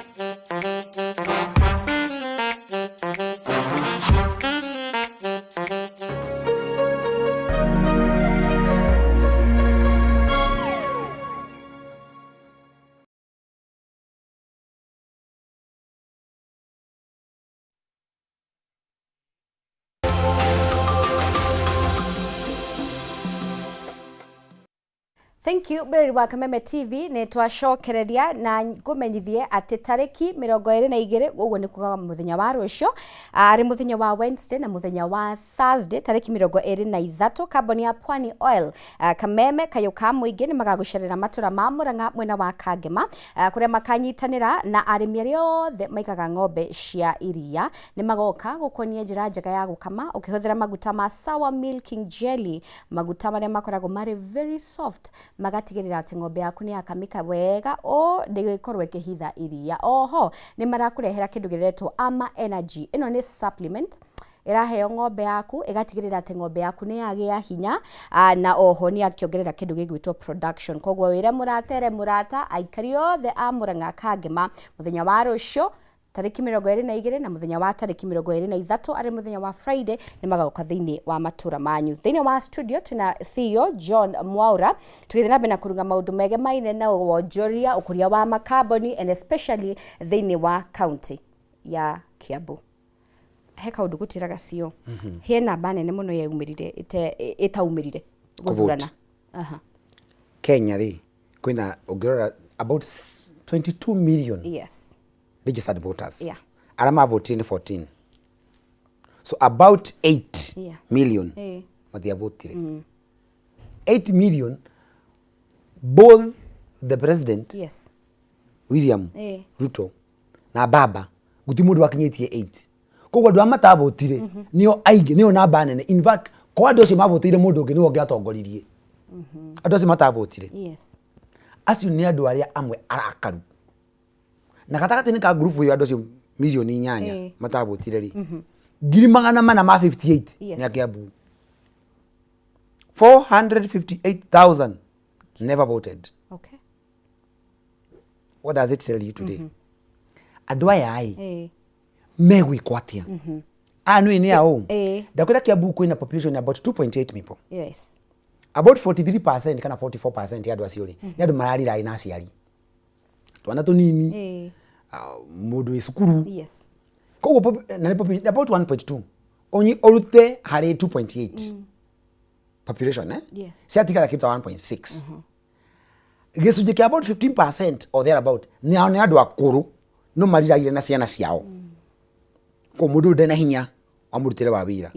Thank you mwĩrori wa Kameme TV. Nĩ twacokereria na ngũmenyithie atĩ tarĩki 22, ũguo nĩ kuga mũthenya wa rũciũ, arĩ mũthenya wa Wednesday na mũthenya wa Thursday tarĩki 23, kambuni ya Pwani Oil, Kameme Kayũ ka Mũingĩ nĩ magagũcerera matũra ma Murang'a mwena wa Kangema, kũrĩa makanyitanĩra na arĩmi arĩa othe maigaga ng'ombe cia iria. Nĩ magoka gũkuonia njĩra njega ya gũkama ũkĩhũthĩra maguta ma Sour Milking Jelly, maguta marĩa makoragwo marĩ very soft, magatigĩrĩra atĩ ng'ombe yaku nĩ yakamĩka wega o ndĩgĩkorwo ĩkĩhitha iria. Oho nĩ marakũrehera kĩndũ gĩretwo Ama Energy. Ĩno nĩ supplement ĩraheo ng'ombe yaku ĩgatigĩrĩra atĩ ng'ombe yaku nĩ yagĩa hinya, na oho nĩ yakĩongerera kĩndũ gĩgwĩtwo production. Koguo wĩre mũratere mũrata aikari othe a Murang'a Kangema mũthenya wa rũciũ tarĩki 22 na mũthenya wa tarĩki 23, arĩ mũthenya wa Friday, nĩ magoka thĩinĩ wa matũra manyu. Thĩinĩ wa studio twĩna CEO John Mwaura, tũgĩthiĩ na mbere na kũrunga maũndũ megemaine na wonjoria, ũkũria wa makambuni and especially thĩinĩ wa county ya Kiambu. He kaũndũ gũtĩraga CEO, he namba nene mũno yaumĩrire ĩtaumĩrire gũthurana. Aha. Kenya rĩ, kwĩna ũngĩrora about 22 million registered voters. Arĩa mavotire nĩ 14, so about 8 million matiavotire. 8 million, both the president William Ruto na Baba, guti mundu wakinyĩtie 8. Koguo andũ arĩa matavotire nĩo aingĩ, nĩo namba nene in fact. Kwa andũ acio mavotĩire mũndũ ũngĩ nĩwe ũngĩatongoririe. Andũ acio matavotire Yes. Acio nĩ andũ arĩa amwe arakaru na gatagatĩ-inĩ ka ngurubu ĩyo, andũ acio mirioni 8 matavotire rĩ, 458,000 nĩ a Kiambu. 458,000 never voted. What does it tell you today? Andũ aya ĩ megwĩkwo atĩa? Aya nĩ nĩ aũ? Ndakwĩra Kiambu kwĩna population ya about 2.8 people. About 43% kana 44% ya andũ acio rĩ, nĩ andũ mararirai na aciari, twana tũnini, ah, mũndũ wĩ cukuru. Koguo na nĩ about 1.2 Onyi ũrute harĩ 2.8 population, eh? Ciatigara kĩndũ ta 1.6, gĩcunjĩ kĩa about 15% or thereabout nĩ andũ akũrũ no mariraire na ciana ciao. Koguo mũndũ ũyũ ndarĩ na hinya wa mũrutĩre wa wĩra.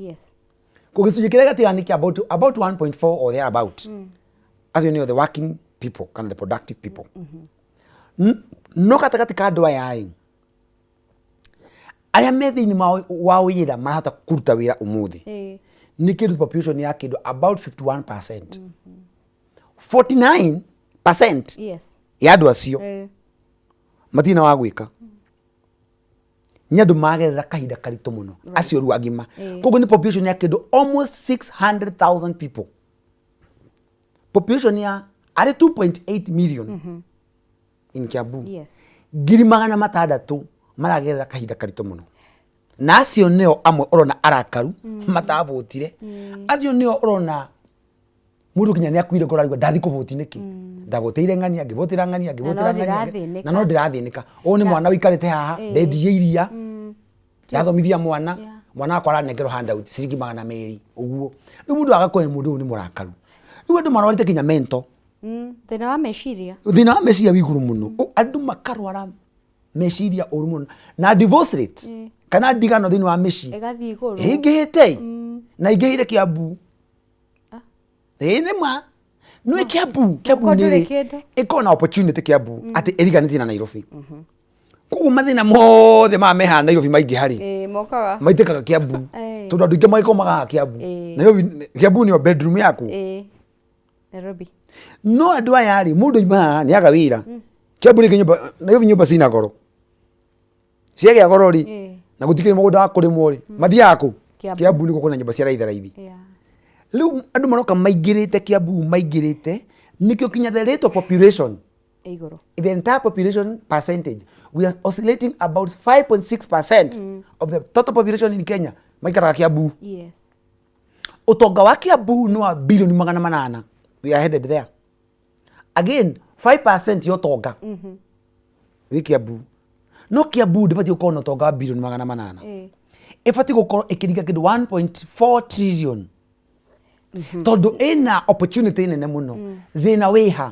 Koguo gĩcunjĩ kĩrĩa gĩatigara nĩ kĩa about 1.4 or thereabout. Acio nĩo the working people kana the productive people. No gatagatĩ ka andũ aya ĩ, arĩa me thĩinĩ wa wĩra marahota kũruta wĩra ũmũthĩ nĩ kĩndũ population ya kĩndũ about 51%. 49% ya andũ acio matirĩ na wa gwĩka, nĩ andũ magerera kahinda karitũ mũno acio rĩu agima. Koguo nĩ population ya kĩndũ almost 600,000 people, population ya arĩ 2.8 million in Kiambu. 600,000 maragerera kahinda karitũ mũno, na acio nĩo amwe ũrona arakaru matavotire. Acio nĩo ũrona mũndũ kinya nĩ akuire ngoro, arigua ndathi kũvoti nĩkĩ, ndavotĩire ng'ania, ngĩvotĩra ng'ania, ngĩvotĩra No ng'ania, ndĩrathĩnĩka. Na no ndĩrathĩnĩka. Ũyũ nĩ mwana ũikarĩte haha, ndendirie iria, ndathomithia mwana. Mwana wakwa aranengerwo handout ciringi 200 ũguo. Rĩu mũndũ agakora mũndũ ũyũ nĩ mũrakaru. Rĩu andũ marwarĩte kinya mental. Thĩna wa meciria. Thĩna wa meciria wĩ igũrũ mũno. Andũ makarwara meciria ũru mũno, na divorce rate kana ndigano thĩinĩ wa mĩciĩ ĩgathiĩ igũrũ. Ĩingĩhĩte, na ingĩhĩire Kiambu. Ĩĩ, nĩ ma nĩ Kiambu. Kiambu Gũkorwo ndũrĩ nĩ kĩndũ. Ĩkorwo na opportunity Kiambu atĩ ĩriganĩtie na Nairobi. Koguo mathĩna mothe maya me haha Nairobi maingĩha rĩ, Mokaga. Maitĩkaga Kiambu, tondũ andũ aingĩ magĩkorwo magaga Kiambu. Nairobi, Kiambu nĩyo bedroom yaku. Nairobi. No andũ aya rĩ, mũndũ aima haha nĩ aga wĩra Kiambu rĩngĩ, nyũmba Nairobi, nyũmba cina goro, ciagĩa goro rĩ, na gũtikĩrĩ mũgũnda wa kũrĩmwo rĩ, mathiaga kũ? Kiambu. Kiambu nĩkuo kwĩna nyũmba cia raithi raithi. Rĩu andũ maroka maingĩrĩte Kiambu, maingĩrĩte, nĩkĩo kinya the rate of population, Ĩ igũrũ. The entire population percentage, we are oscillating about 5.6% of the total population in Kenya maikaraga Kiambu. Ũtonga wa Kiambu nĩ wa bilioni 800. We are headed there again. 5% ya ũtonga wĩ Kiambu, no Kiambu ndĩbatiĩ gũkorwo na ũtonga wa bilioni 800. Ĩbatiĩ gũkorwo ĩkĩringa kĩndũ 1.4 trillion, tondũ ĩna opportunity nene mũno. Thĩna wĩha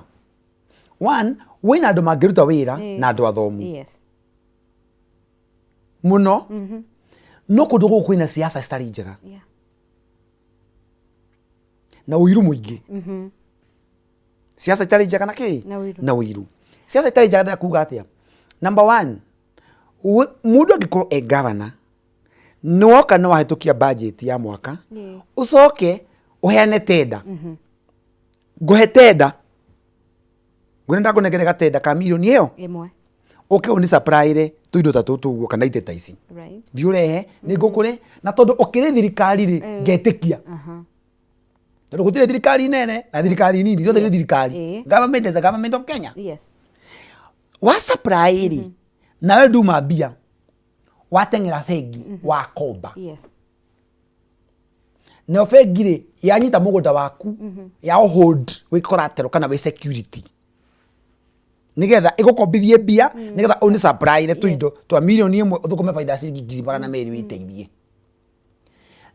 one, wĩna andũ mangĩruta wĩra na andũ athomu mũno, no kũndũ gũkũ kwĩna siasa citarĩ njega na ũiru mũingĩ. Siasa itarĩ njega na kĩ? Na ũiru. Na ũiru. Siasa itarĩ njega ndĩrenda kuga atĩa? Number one, mũndũ angĩkorwo e governor, nĩ woka nĩ wahĩtũkia budget ya mwaka, ũcoke ũheane tenda, ngũhe tenda, ngwĩra ndakũnengere gatenda ka mirioni ĩyo 1 ũke ũni supplyre tũindo ta tũtũ ũguo kana itĩ ta ici. Thiĩ ũrehe nĩ ngũkũrĩ, na tondũ ũkĩrĩ thirikari rĩ, ngetĩkia, tondũ gũtirĩ thirikari nene na thirikari nini, ciothe nĩ thirikari. Government is a government of Kenya. Wa supply rĩ, nawe nduma mbia, wateng'era bengi, wakomba. Nayo bengi rĩ, yanyita mũgũnda waku, ya hold wĩ collateral kana wĩ security, nigetha ĩgũkombithie mbia, nigetha ũni supply tũindo twa mirioni 1, ũthũkũme baida ya ciringi 200,000, wĩteithie.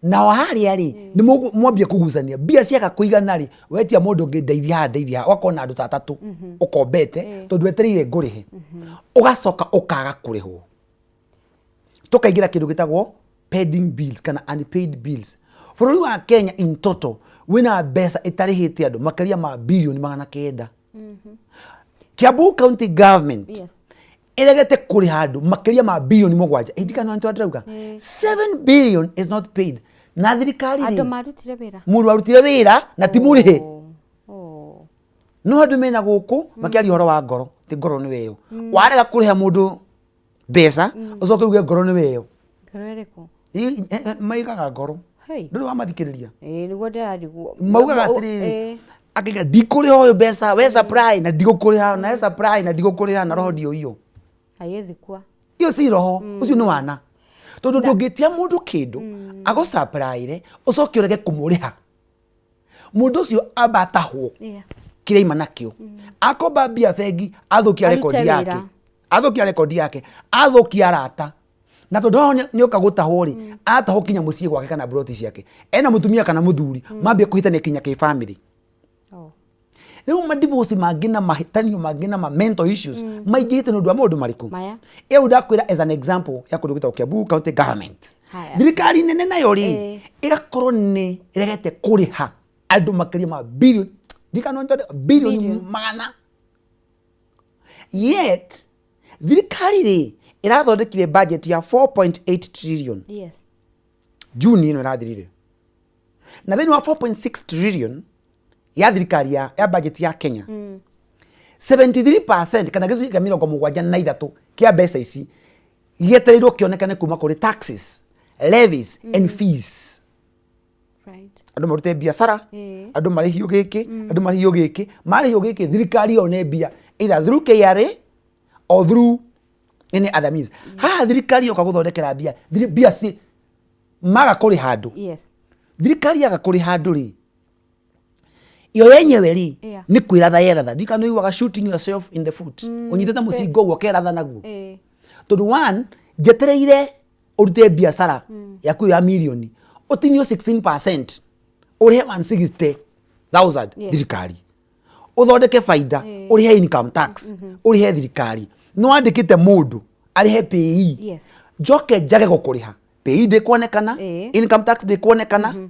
Nao harĩa rĩ, nĩ mwambia kũgucania mbia ciaga kũigana rĩ, wetia mũndũ ũngĩ, ndeithia haha, ndeithia haha, ũgakorwo na andũ ta atatũ ũkombete, tondũ wetereire ngũrĩhe, ũgacoka ũkaga kũrĩhwo, tũkaingĩra kĩndũ gĩtagwo pending bills kana unpaid bills. Bũrũri wa Kenya in total wĩna mbeca ĩtarĩhĩte andũ makĩria ma bilioni 900. Kiambu County Government ĩregete kũrĩha andũ makĩria ma bilioni 7. Indikana nĩ ndĩrauga 7 billion is not paid. Na thirikari Andũ rĩ, marutire wĩra. Mũndũ arutire wĩra na ti mũrĩhe. Oh. No andũ mena gũkũ makĩaria ũhoro wa ngoro, ti ngoro nĩ weyo. Warega kũrĩha mũndũ mbeca, ũcoke uge ngoro nĩ weyo. Ngoro ĩrĩkũ? Maigaga ngoro. Hey. Ndũrĩ wamathikĩrĩria? Ĩĩ, nĩguo ndĩrarigwo. Maugaga atĩrĩrĩ, akĩga ndikũrĩha ũyũ mbeca, we supply na ndigũkũrĩha, na we supply na ndigũkũrĩha, na roho ndio hiyo. Haiwezi kuwa. Iyo si roho, ũcio nĩ wana, tondũ ndũngĩtia mũndũ kĩndũ agũsupplyre, ũcoke ũrege kũmũrĩha. Mũndũ ũcio amba atahwo kĩrĩa aima nakĩo, akomba mbia bengi, athũkia Arute rekondi wĩra. yake, athũkia rekondi yake, athũkia arata, na tondũ haho nĩ oka gũtahwo rĩ, atahwo kinya mũciĩ gwake kana broti ciake, ena mũtumia kana mũthuri, mambie kũhĩtania kinya kĩ family. Oh. Rĩu madivorce mangĩ na mahĩtanio mangĩ na ma mental issues maingĩhĩte nĩ ũndũ wa maũndũ marĩkũ? Maya. Ĩu ndakwĩra as an example ya kũndũ gwĩtagwo Kiambu County Government. Haya. Thirikari nene nayo rĩ, ĩgakorwo nĩ ĩregete kũrĩha andũ makĩria ma billion, ndikana billion Billion. magana, yet thirikari rĩ ĩrathondekire budget ya 4.8 trillion June ĩno ĩrathirire, na thĩinĩ wa 4.6 trillion ya thirikari ya budget ya Kenya, 73% kana gĩcunjĩ kĩa 73 kĩa mbeca ici gĩetereirwo kĩonekane kuma kũrĩ taxes, levies and fees. Andũ marute biacara, andũ marĩhio gĩkĩ, andũ marĩhio gĩkĩ, marĩhio gĩkĩ, thirikari yone mbia either through KRA or through any other means. Haha thirikari yoka gũthondekera mbia, mbia ci maga kũrĩha andũ. Thirikari yaga kũrĩha andũ rĩ, yo yenyewe rĩ, nĩ kwĩratha yeratha. Ndikana ũiguaga shooting yourself in the foot, ũnyitĩte mũcinga ũguo ũkeratha naguo, tondũ one, njetereire ũrute biacara yaku ya mirioni, ũtinio 16%, ũrĩhe 160,000 thirikari, ũthondeke baida, ũrĩhe income tax, ũrĩhe thirikari, nĩ wandĩkĩte mũndũ arĩhe PAYE. Njoke njage gũkũrĩha, PAYE ndĩkuonekana, income tax ndĩkuonekana,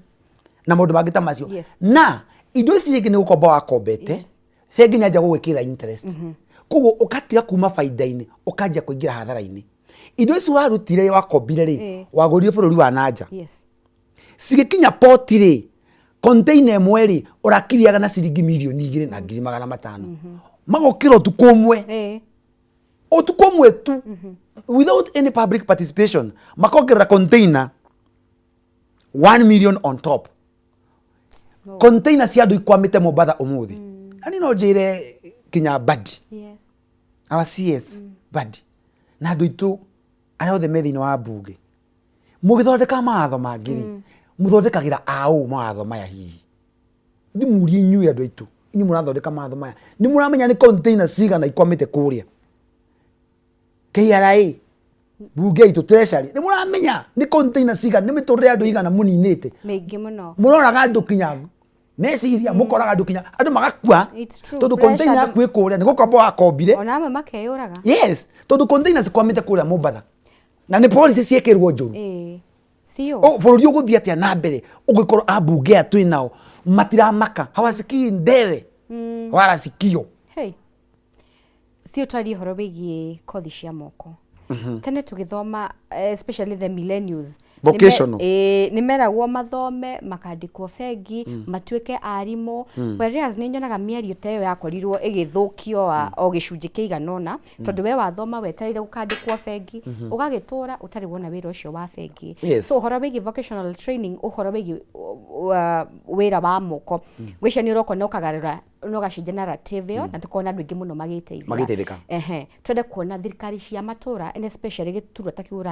na maũndũ mangĩ ta macio. Na indo ici rĩngĩ nĩ gũkomba wakombete, bengi nĩ anjia gũgwĩkĩrĩra interest, koguo ũgatiga kuma baida-inĩ, ũkanjia kũingĩra hathara-inĩ. Indo ici warutire, wakombire rĩ, wagũrire bũrũri wa nanja, cigĩkinya poti rĩ, container ĩmwe rĩ, ũrakiriaga na ciringi 2,500,000, magokĩra ũtukũ ũmwe, ũtukũ ũmwe tu, without any public participation, makongerera container 1 million on top. Container cia andũ ikwamĩte Mombatha ũmũthĩ. Na niĩ no njĩre kinya Badi, our CS Badi, na andũ aitũ arĩa othe me thĩinĩ wa mbunge, mũgĩthondeka mawatho mangĩ rĩ, mũthondekagĩra aũ mawatho maya? Hihi ndĩmũrie inyuĩ andũ aitũ, inyuĩ mũrathondeka mawatho maya, nĩ mũramenya nĩ container cigana ikwamĩte kũrĩa KRA, mbunge itũ, treasury? Nĩ mũramenya nĩ container cigana, nĩ mĩtũrĩre ya andũ igana mũninĩte? Mĩingĩ mũno. Mũroraga andũ kinya meciria, mũkoraga andũ kinya andũ magakua. It's true. Tondũ Pressure container yaku ĩ kũrĩa nĩ gũkomba wakombire. Ona amwe makeyũraga. Yes, tondũ container cikwamĩte kũrĩa Mombatha na nĩ policy ciĩkĩrwo njũru. Ĩĩ. Sio. Bũrũri ũgũthiĩ atĩa na mbere ũngĩkorwo ambunge aya twĩ nao matiramaka, hawasikii ndewe wala sikio? Hey. Sio twarie ũhoro wĩgiĩ kothi cia moko. Tene tũgĩthoma, especially the millennials, Vocational. Nĩ meragwo mathome makandĩkwo bengi, matuĩke arimũ, whereas nĩ nyonaga mĩario ta ĩyo yakorirwo ĩgĩthũkio wa o gĩcunjĩ kĩigana ũna, tondũ we wathoma wetereire gũkandĩkwo bengi, ũgagĩtũra ũtarĩ wona wĩra ũcio wa bengi. So ũhoro wĩgiĩ vocational training, ũhoro wĩgiĩ wĩra wa moko, ngwĩciria nĩ ũroka na ũkagarũra na ũgacenjia narrative ĩyo, na tũkona andũ aingĩ mũno magĩteithĩka. Magĩteithĩka. Ehe, twende kuona thirikari cia matũra and especially gĩturwa ta kĩu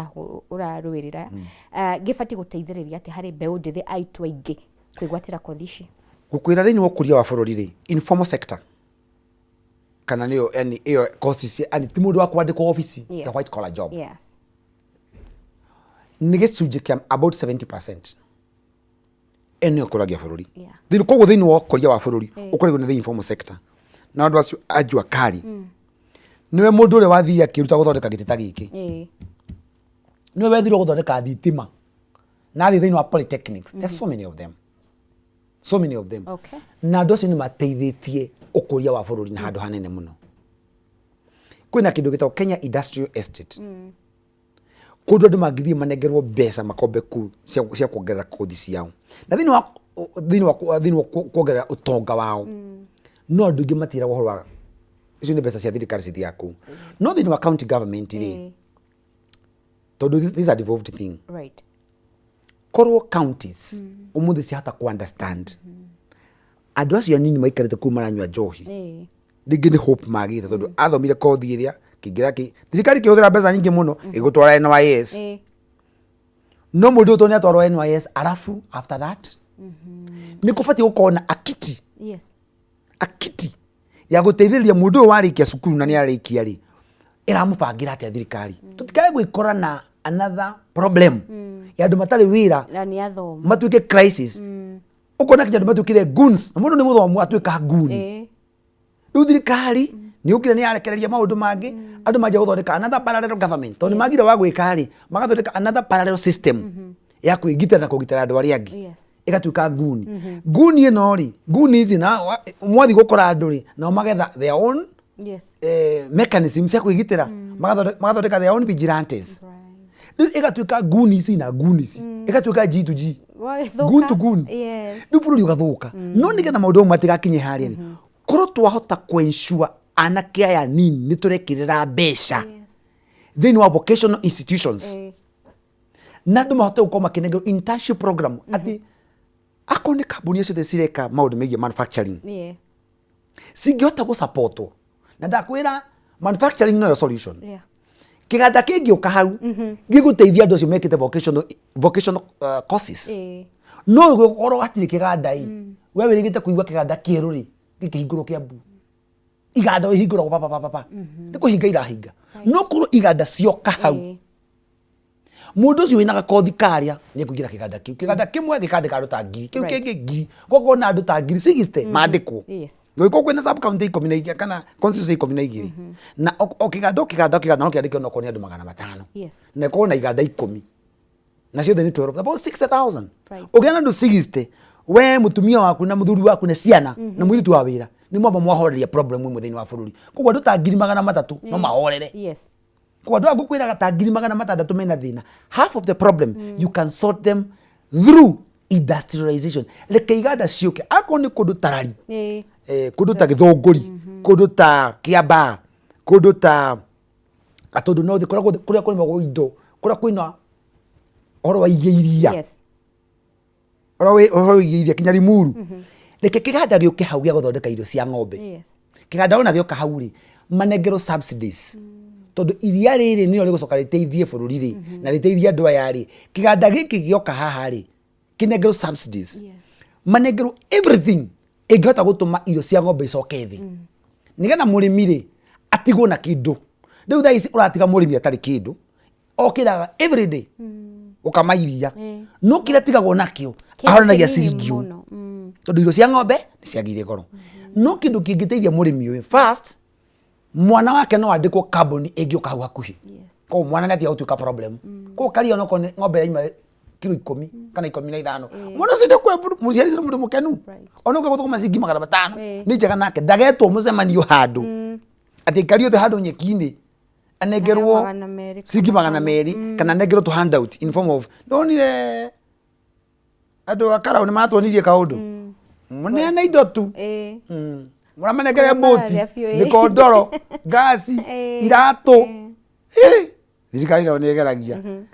ũrarũĩrĩra, gĩbatiĩ gũteithĩrĩria atĩ harĩ mbeũ njĩthĩ aitũ aingĩ kwĩgwatĩra kothi ici? Gũkwĩra thĩinĩ wa ũkũria wa bũrũri rĩ, informal sector kana nĩyo, yani ĩyo courses cia, yani ti mũndũ wa kwandĩkwo obici, the white collar job, nĩ gĩcunjĩ kĩa about 70%. Ĩyo nĩyo ĩkũragia bũrũri. Thĩinĩ, koguo thĩinĩ wa ũkũria wa bũrũri ũkoragwo nĩ the informal sector na andũ acio a jua kali. Nĩwe mũndũ ũrĩa wathire akĩruta gũthondeka gĩtĩ ta gĩkĩ, nĩwe wethirwo gũthondeka thitima na athiĩ thĩinĩ wa polytechnics. There are so many of them, so many of them. Na andũ acio nĩ mateithĩtie ũkũria wa bũrũri na handũ hanene mũno. Kwĩna kĩndũ gĩtagwo Kenya Industrial Estate. Kũndũ andũ mangĩthiĩ manengerwo mbeca makombe kũu cia kuongerera kothi ciao na thĩinĩ wa kuongerera ũtonga wao. No andũ aingĩ matiragwo ũhoro wa icio nĩ mbeca cia thirikari cithiaga kũu, no thĩinĩ wa county government rĩ, tondũ this is a devolved thing, korwo counties ũmũthĩ ciahota ku understand andũ acio anini maikarĩte kũu maranyua njohi, rĩngĩ nĩ hope magĩte tondũ athomire kothi ĩrĩa kĩingĩra kĩ thirikari kĩhũthĩra mbeca nyingĩ mũno ĩgũtwara NYS. No mũndũ ũyũ tondũ nĩ atwarwo NYS, arabu after that nĩ kũbatiĩ gũkorwo na akiti, akiti ya gũteithĩrĩria mũndũ ũyũ warĩkia cukuru na nĩ arĩkia rĩ, ĩramũbangĩra atĩa thirikari, tũtikae gwĩkora na another problem ya andũ matarĩ wĩra Na nĩ athomu. Matuĩke crisis, ũkona kinya andũ matuĩkire goons, na mũndũ nĩ mũthomu atuĩka goon. Rĩu thirikari nĩ yũkire nĩ yarekereria maũndũ mangĩ, andũ manjia gũthondeka another parallel government tondũ nĩ magire wa gwĩka rĩ, magathondeka another parallel system ya kwĩgitĩra na kũgitĩra andũ arĩa angĩ. Ĩgatuĩka nguni. Nguni ĩno rĩ, nguni ici na mwathi gũkora andũ rĩ, nao magetha their own mechanism cia kwĩgitĩra, magathondeka their own vigilantes. Rĩu ĩgatuĩka nguni ici na nguni ici ĩgatuĩka G to G. Gwagĩthũka. Goon to goon. Rĩu bũrũri ũgathũka. No nĩgetha maũndũ mau matigakinye harĩa rĩ, korwo twahota kũ-ensure anake aya nini nĩ tũrekĩrĩra mbeca thĩinĩ wa vocational institutions na andũ mahote gũkorwo makĩnengerwo internship program, atĩ akorwo nĩ kambuni ciothe cireka maũndũ megiĩ manufacturing, cingĩhota gũsupportwo, na ndakwĩra manufacturing noyo solution. Kĩganda kĩngĩũka hau gĩgũteithia andũ acio mekĩte vocational courses, no gũkorwo hatirĩ kĩganda ĩ, we wĩrĩgĩte kũigua kĩganda kĩerũ rĩ gĩkĩhingũrwo Kĩambu? Iganda ihingũragwo pa pa pa pa, nĩ kũhinga irahinga. No korwo iganda cioka hau, mũndũ ũcio wĩna gakothi karĩa nĩ ekũingĩra kĩganda kĩu. Kĩganda kĩmwe gĩkandĩka andũ ta 1,000, kĩu kĩngĩ 1,000, gwakorwo na andũ ta 60,000 mandĩkwo. Gũgĩkorwo kwĩna sub county 12 kana constituency 12, na o kĩganda o kĩganda no kĩandĩke onokorwo nĩ andũ 500, na ĩkorwo na iganda 10 na ciothe nĩ 12, about 60,000. Ũgĩa na andũ 60, we mũtumia waku na mũthuri waku na ciana na mũirĩtu wa wĩra nĩ mwamba mwahoreria problem ĩmwe thĩinĩ wa bũrũri. Koguo andũ ta 300,000 no mahorere. Koguo andũ aya ngũkwĩraga ta 600,000 mena thĩna, half of the problem you can sort them through industrialization. Reke iganda ciũke, akorwo nĩ kũndũ tarari, kũndũ ta Gĩthũngũri, kũndũ ta Kĩambaa, kũndũ ta Gatũndũ North, kũrĩa kũrĩa kũrĩmagwo indo, kũrĩa kwĩna ũhoro wa iria, ũhoro wĩgiĩ iria kinya Limuru. Reke kĩganda gĩũke hau gĩa gũthondeka irio cia ng'ombe. Kĩganda ona gĩoka hau rĩ, manengerwo subsidies, tondũ iria rĩrĩ nĩrĩo rĩgũcoka rĩteithie bũrũri rĩ na rĩteithie andũ aya rĩ. Kĩganda gĩkĩ gĩoka haha rĩ, kĩnengerwo subsidies, manengerwo everything ĩngĩhota gũtũma irio cia ng'ombe icoke thĩ, nĩgetha mũrĩmi rĩ atigwo na kĩndũ. Rĩu thaa ici ũratiga mũrĩmi atarĩ kĩndũ, okĩraga everyday gũkama iria, no kĩrĩa atigagwo nakĩo Kĩndũ ahoranagia kĩnini ciringi ũũ, mũno. Tondũ irio cia ng'ombe nĩ ciagĩire goro. No kĩndũ kĩngĩteithia mũrĩmi ũyũ, first mwana wake no andĩkwo kambuni ĩngĩũka hau hakuhĩ. Koguo mwana nĩ atiga gũtuĩka problem. Koguo karia onokorwo nĩ ng'ombe yaima kiro 10 kana 15, mwana ũcio ndekwe mũciari ũcio nĩ mũndũ mũkenu. Ona ũngĩ gũthũkũma ciringi 500 nĩ njega nake, ndagetwo mũcemanio handũ atĩ aikari othe handũ nyeki-inĩ anengerwo Aheo 200 ciringi kana 200 kana anengerwo tũ handout in form of ndonire andũ a Karau nĩ maratuonirie kaũndũ, mũneane indo tu. Mũramanengere Kũrĩa mbũti, mararĩa biũ, ĩĩ. mĩkondoro, ngasi, iratũ. Thirikari nayo nĩ ĩgeragia,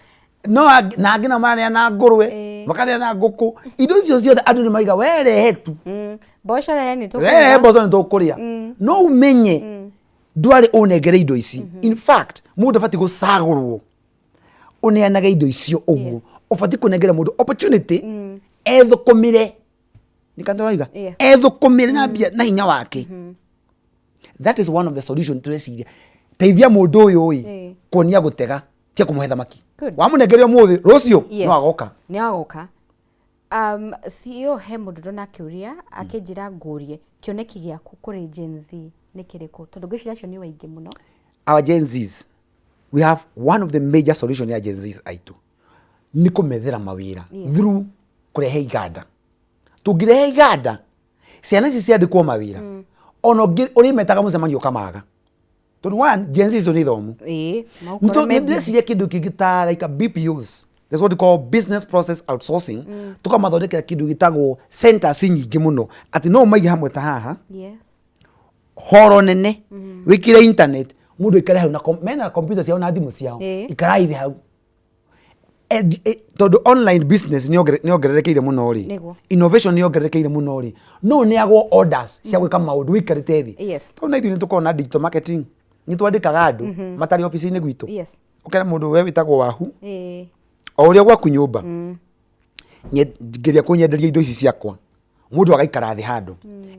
no na angĩ nao maraneana ngũrwe, makaneana ngũkũ, indo icio ciothe andũ nĩ maiga we rehe tu. Mboco rehe nĩ Rehe tũkũrĩa. mboco nĩ tũkũrĩa, no umenye ndwarĩ ũnengere indo ici. In fact, mũndũ abatiĩ gũcagũrwo ũneanage indo icio ũguo. Ũbatiĩ kũnengera mũndũ opportunity ethũkũmĩre, nĩkandoraiga, ethũkũmĩre na mbia na hinya wake. That is one of the solution tũreciria teithia mũndũ ũyũ ĩ kuonia gũtega tia kũmũhe thamaki. Wamũnengeria ũmũthĩ, rũciũ no agoka. Nĩ agoka. CEO, he mũndũ ndona akĩũria akĩnjĩra ngũrie kĩoneki gĩaku kũrĩ Gen Z nĩ kĩrĩkũ, tondũ ngwĩciria acio nĩ waingĩ mũno. Our Gen Zs, we have one of the major solution ya Gen Zs aitu nĩ kũmethera mawĩra through kũrehe iganda. Tũngĩrehe iganda, ciana ici ciandĩkwo mawĩra, ona ũngĩ ũrĩmetaga mũcemanio ũkamaga. Tondũ one, Gen Z icio nĩ ithomu. Ĩĩ, magũkorwo me busy. Ndĩreciria kĩndũ kĩngĩ ta like a BPOs. That's what we call business process outsourcing. Tũkamathondekera kĩndũ gĩtagwo centers nyingĩ mũno atĩ no ũmaige hamwe ta haha horo nene wĩkĩre internet, mũndũ aikare hau na mena computer ciao na thimũ ciao, ikarai thĩ hau. Tondũ online business nĩ yongererekeire mũno rĩ, innovation nĩ yongererekeire mũno rĩ, no ũneagwo orders cia gwĩka maũndũ ũikarĩte thĩ. Tondũ na ithuĩ nĩ tũkoragwo na digital marketing, nĩ twandĩkaga andũ matarĩ obici-inĩ gwitũ. Ũkera mũndũ we wĩtagwo Wahu, o ũrĩa gwaku nyũmba, ngeria kũnyenderia indo ici ciakwa, mũndũ agaikara thĩ handũ,